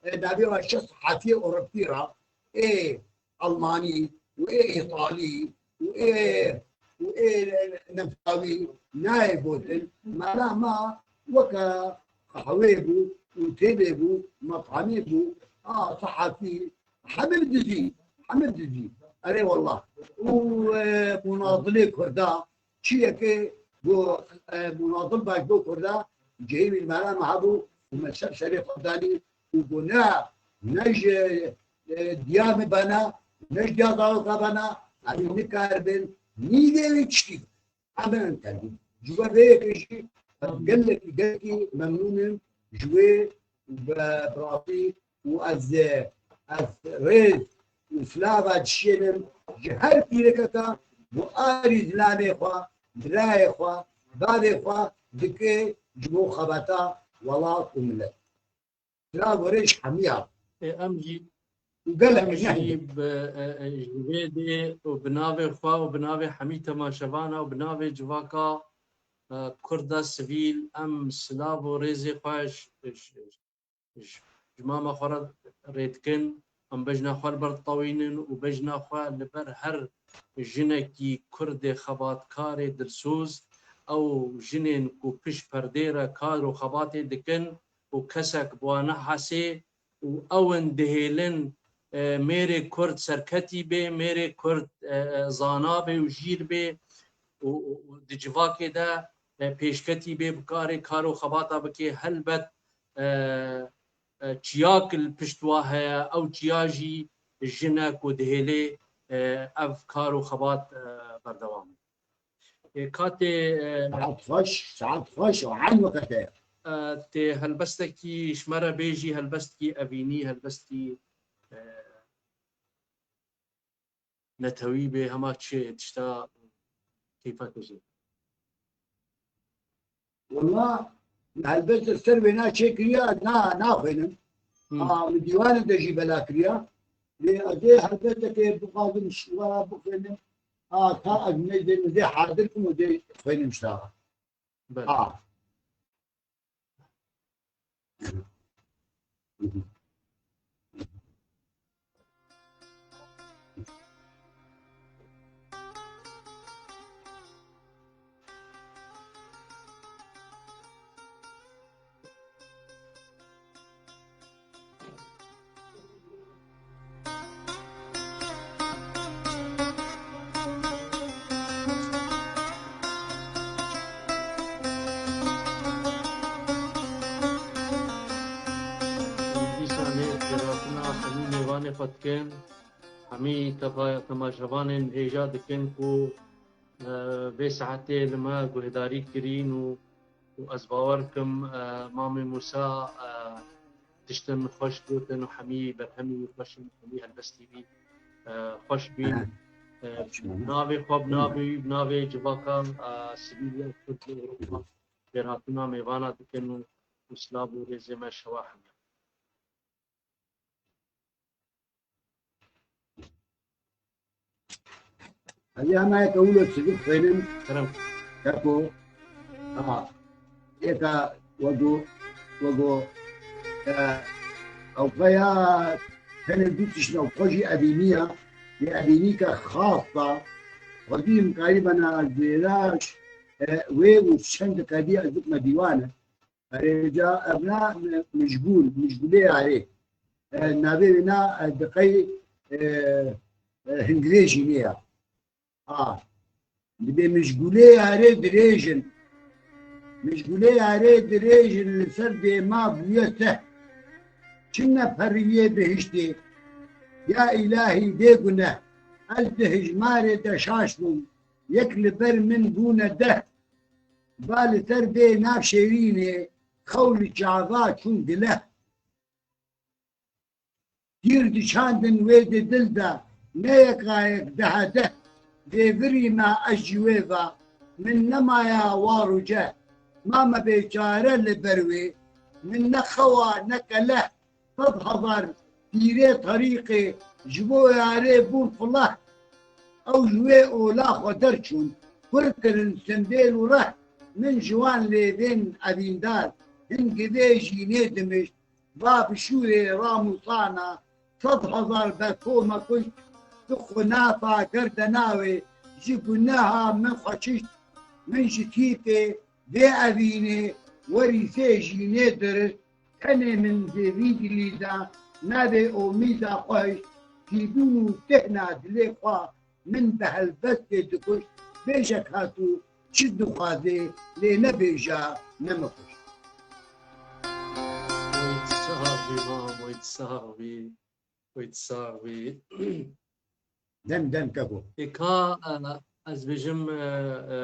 e, navê wan şeş sehafiyê Ewropî re, ê Almanî û ê Îtalî û ê, û ê Nemsawî nayê gotin. Mala ma weke qehwê bû û têbê bû, metamê bû, a sehafî, hemî dizî, hemî dizî. Erê wallah. Û, e, munazilê Kurda, çiyekê ku, e, munazil baş bo Kurda, cihê wî mala me hebû û me ser serê xwe danî û got, ne, ne ji, e, diya min bana, ne ji diya zaroka bana, em ê nikaribin nîvê wî tiştî bikin. Em ê tevî. Ji we vê yekê jî ez gelekî, gelekî memnûn im ji wê û bi, bi rastî û ez, ez rêz û silava dişênim ji her pîrekeka ku arî zilamê xwe, birayê xwe, bavê xwe dike ji bo xebata welat û milet. Silav û rêz ji hemiya. Ê, em jî, û gelek em jî nehî. Bi, e, e, ji vê dê û bi navê xwe û bi navê hemî temaşevana û bi navê civaka, e, Kurda sivîl, em silav û rêzê xwe ji, ji, ji, ji mama xwe re rê dikin. Em bejna xwe li ber ditewînin û bejna xwe li ber her jinekî Kurdê xebatkarê dilsoz, ew jinên ku pişt perdê re kar û xebatê dikin û kesek bi wan nehesê û ew in dihêlin, e, mêrê Kurd serketî bê, mêrê Kurd, e, e, zana bê û jîr bê û, û, û di civakê de, e, pêşketî bê, bikarê kar û xebata bikê. Helbet, e, e, çiyak li pişt wa heye, ew çiya jî jin e ku dihêlê, e, ev kar û xebat, e, berdewam e. Ê, ka tê, e, Saet xweş, saet xweş û eyn weke te. E, tê helbestekî ji me re bêjî, helbestekî evînî, helbestekî, e, netewî bê, hema çi tişta keyfa te jê. Wela, helbet ser wêna çêkiriya, na, naxwênim. Hmm. A, min dîwanê de jî bela kiriya. Lê ez ê helbeteke bixwazim ji we bixwînim. A, ta ez ne dê, min dê hadir kim û dê xwînim ji te. Belê. A. Dîsanê xêrhatina hemî mêvanê xwe dikin, hemî tefa-, temaşevanên hêja dikin ku, e, vê saetê li me guhdarî kirîn û û ez bawer kim, e, Mamê Mûsa, e, tiştin xweş gotin û hemî berhemî wî xweş in, hemî helbestî wî, e, xweş bîn. Aha. E, Çima ne? Navê xwe bi navê wî, bi navê civaka, e, sivîl ya Kurd li Ewropa xêrhatina mêvana dikin û, û silav û rêzê me şewa hemî. Ez ê hema yeke wilo çizik xwênim. Kerem. Keko. Aha. Yeka wego, wego, e, ewqeya tenê du tişt ewqe jî evîniya. Yê evînîke xas da. Xwedî himkarî bena zêraş, e, wê û çend kadî ez bikme dîwane. Erê ca evna mi-, mijgûl, mijgûlê yarê. E, navê wêna, e, diqey, e, e, hingirê jînê ya. Ha. Dibê mijgûlê yarê dirêj in. Mijgûlê yarê dirêj in li ser dêma bûye seh. Çi neperiyê bihiştê. Ya îlahî bê guneh. Ez di hijmarê de şaş bûm. Yek li ber min bûne deh. Va li ser vê nav şêrînê xew li çava çûn gile. Tîr diçandin wê di dil de, ne yeka yek deha deh. Vê virî me ez ji wê ve, min nemaya war û ceh. Mame bêçare li ber wê, min ne xewa ne keleh. Sed hezar pîrê terîqê ji bo yarê bûn fileh. Ew ji wê ola xwe derçûn, kur kirin sindêl û reh. Min ji wan lêvên evîndar, hingivê jînê dimişt, va bi şûrê ramûsana, sed hezar berko me kuşt, tu xwe nafa gerdena wê, ji guneha min xwe çişt. Min ji tîpê vê evînê, werîsê jînê dirist, Tenê min di vî dilî de navê omîda xwe hişt, tîbûn û tihna dilê xwe min bi helbestê dikuşt, bêjek hatû çi dixwazê, lê nebêja ne min kuşt. Wî sax bî, mam, wî sax bî, wî sax bî. Dem dem keko. Ê ka, e, ez bêjim, e, e,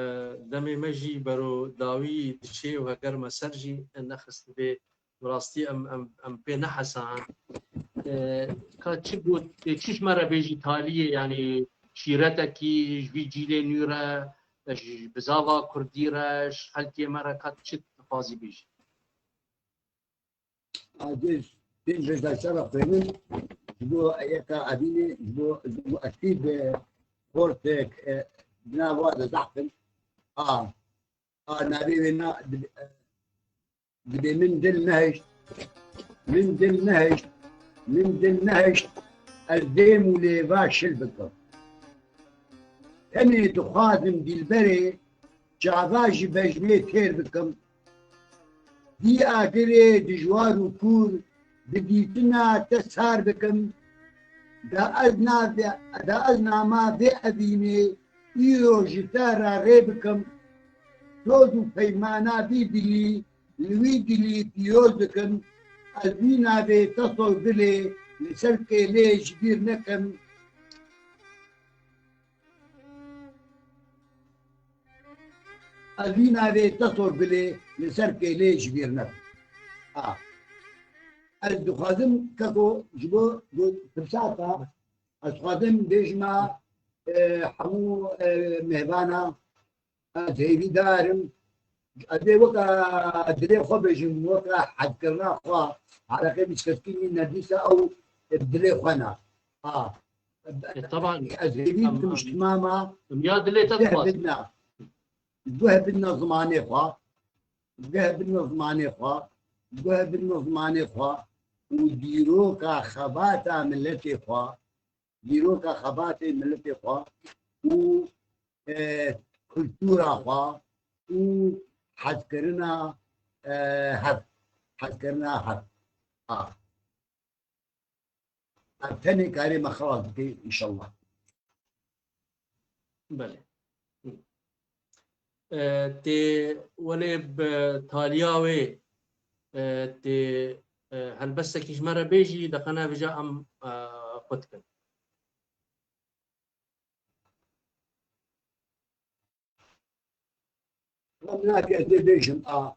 demê me jî bero dawî diçê û heger me ser jî nexistibê, bi rastî em, em, em pê nehesan. E, ka çi got, ê çi ji me re bêjî taliyê, yanî şîretekî ji vî cîlê nû re, ji bizava kurdî re, ji xelkê me re ka çi dixwazî bêjî? Ez ê pênc beşdaysa ve xwênim, ji bo yeka evînê, ji bo, ji bo estî bi xortek, e, di nav wa de zehf in. A, a navê wê na, dib-, e, dibê min dil nehişt, min dil nehişt, min dil nehişt, ez dêm û lêva şil bikim. Tenê dixwazim dîlberê, çava ji bejnê têr bikim. Dî agirê dijwar û kûr, bi dîtina te sar bikim. Da ez navê, da ez nama vê evînê îro ji te re rê bikim. Soz û peymana vî dilî li wî dilî pîroz dikim. Ez wî navê te sorbilê li ser kêlê ji bîr nekim. Ez vî navê te sorbilê li ser kêlê ji bîr nekim. A. Ez dixwazim keko ji bo got-, pirsa te, ez dixwazim bêjima, e, hemû, e, mêvana, ez hêvîdar im, Ez ê weke dilê xwe bêjim, weke hezkirina xwe, hereqê bîstkeskînî nedîse ew bi dilê xwe ne. Ha. E, taban. Ez hêvî dikim ji timama. Ya dilê te dixwaz. Guh bidine zimanê xwe. Guh bidine zimanê xwe. Guh bidine zimanê xwe. Û dîroka xebata miletê xwe. Dîroka xebatê miletê xwe û, e, kultura xwe û, hezkirina, e, hev. Hezkirina hev. A. Ev tenê karê me xilas dike, înşallah. Belê. E, tê welê bi taliya wê, e, tê, e, helbestekî ji me re bêjî, deqene vêca em, e, xwe dikin. Em nake ez ê bêjim a,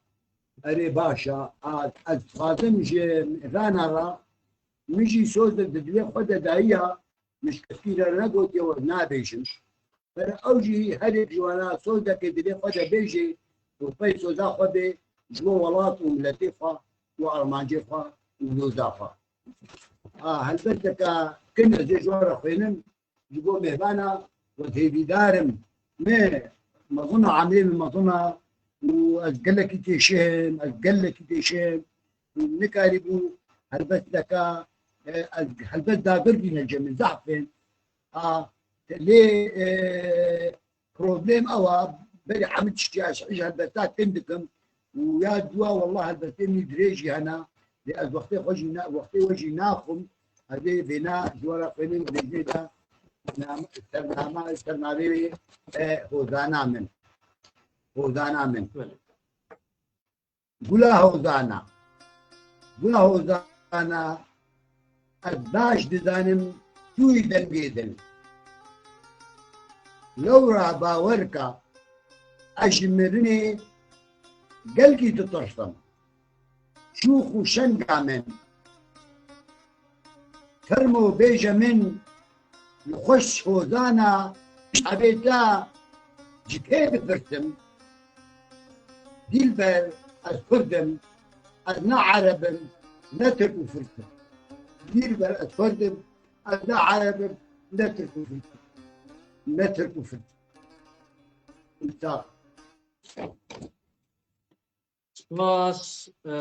erê baş e, a, ez dixwazim ji mêvana re, min jî soz di dilê xwe de dayiya, min ji kesî re negotiye we nabêjim. Ber ew jî her yek ji wana sozeke dilê xwe de bêjê û pey soza xwe bê ji bo welat û miletê xwe û armancê xwe û doza xwe. A, helbesteke kin ez ê ji we re xwênim, ji bo mêvana we hêvîdar im. Me mezin e, amê min mezin e û ez gelekî têşihim, ez gelekî têşihim. Nikarîbû helbesteke, e, ez helbest dagir bîne cem min, zehf in. A, lê, e, problem ew e, berî hemî tiştî ez ji helbesta kin dikim û ya dua, wallah, helbestê min dirêj jî hene. Lê ez wextê xwe jî ne, wextê we jî naxwim. Ez ê vêna ji we re xwênim, dirêjê de nam-, sernama, sernavê wê, e, Hozana min. Hozana min. Gula Hozana. Gula Hozana, ez baş dizanim tu yî dengê din. Lewra bawer ke, ez ji mirinê gelkî ditirsim. Şûx û şenga min. Fermo bêje min, li xweş Hozana, çavê te ji kê dipirsim? Dîlber, ez Kurd im, ez ne Ereb im, ne Tirk û Firk im. Dîlber, ez Kurd im, ez ne Ereb im, ne Tirk û Firk im. Ne Tirk û Firk im. Sax. Spas, e,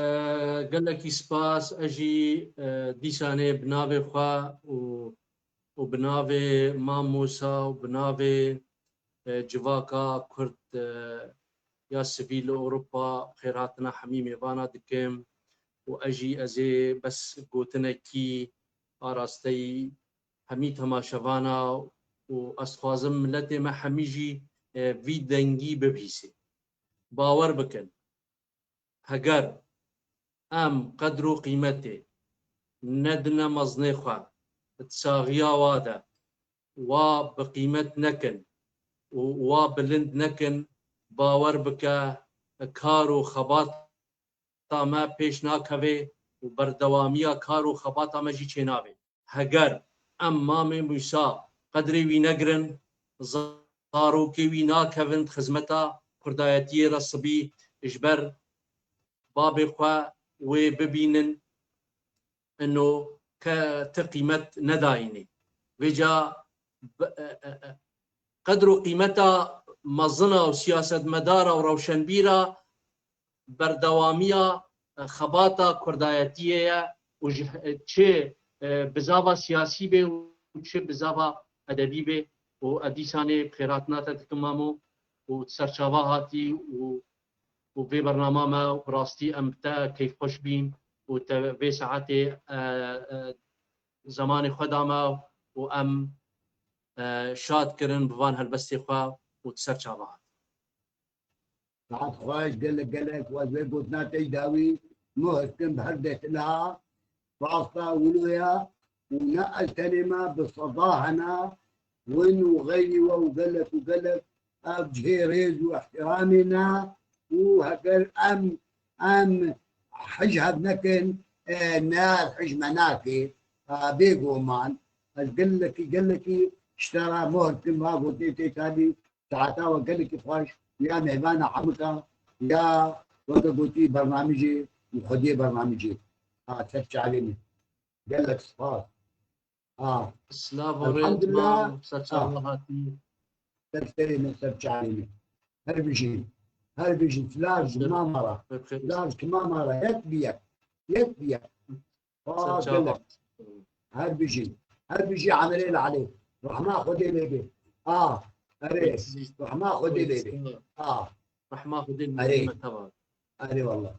gelekî spas. Ez jî, e, dîsanê bi navê xwe û, û bi navê Mam Musa û bi navê, e, civaka Kurd, e, ya sivîl li Ewropa xêrhatina hemî mêvana dikim û ez jî ez ê bes gotinekî arasteyî hemî temaşevana û ez dixwazim miletê me hemî jî, e, vî dengî bibihîsê. Bawer bikin, heger em qedr û qîmetê nedine mezinê xwe, di saxiya wa de wa bi qîmet nekin û wa bilind nekin, bawer bike, kar û xebata me pêş nakeve û berdewamiya kar û xebata me jî çênabe. Heger em Mamê Mûsa qedrê wî negirin, zarokê wî nakevin di xizmeta kurdayetiyê re sibî ji ber babê xwe wê bibînin ino ke ti qîmet nedayînê. Vêca bi-, e, e, e, qedr û qîmeta mezina û siyasetmedara û rewşenbîra berdewamiya, e, xebata kurdayetiyê ye û ji, e, çi, e, bizava siyasî bê û çi bizava edebî bê û ez dîsanê bi xêratina te dikim Mamo û serçava hatî û, û vê bernama me û bi rastî em bi te keyfxweş bîn û te vê saetê, e, e, zemanê xwe da me û em, e, şad kirin bi van helbestê xwe û di ser çava hat. Saet xweş, gelek gelek, ez vê gotina te yî dawî muhir kim bi her destila, rasta wilo ye û ne ez tenê me bi seda hene, win û xeyrî we û gelek û gelek ev cihê rêz û ihtiramê ne û heger em, em hij hev nekin, e, ne hij me nake, e, bêguman. Ez gelekî, gelekî ji te re muhir kim, va gotê tê talî, saeta we gelekî xweş, ya mêvana hemika, ya weke gotî bernamijê û xwediyê bernamijê. Ha, ser çavê min. Gelek spas. Ha. Silav û rêz, elhamdulillah. Mam, ser çava hatî. Ser serê min, ser çavê min. Her bijî. Her bijî. Silav ji mama re. Silav ji mama re. Yek bi yek. Yek bi yek. Spas gelek. Her bijî. Her bijî Emirê Lale. Rehma Xwedê lê bê. A. Erê. Rehma Xwedê lê bê. A. Rehma Xwedê lê bê. Erê. Erê wallah.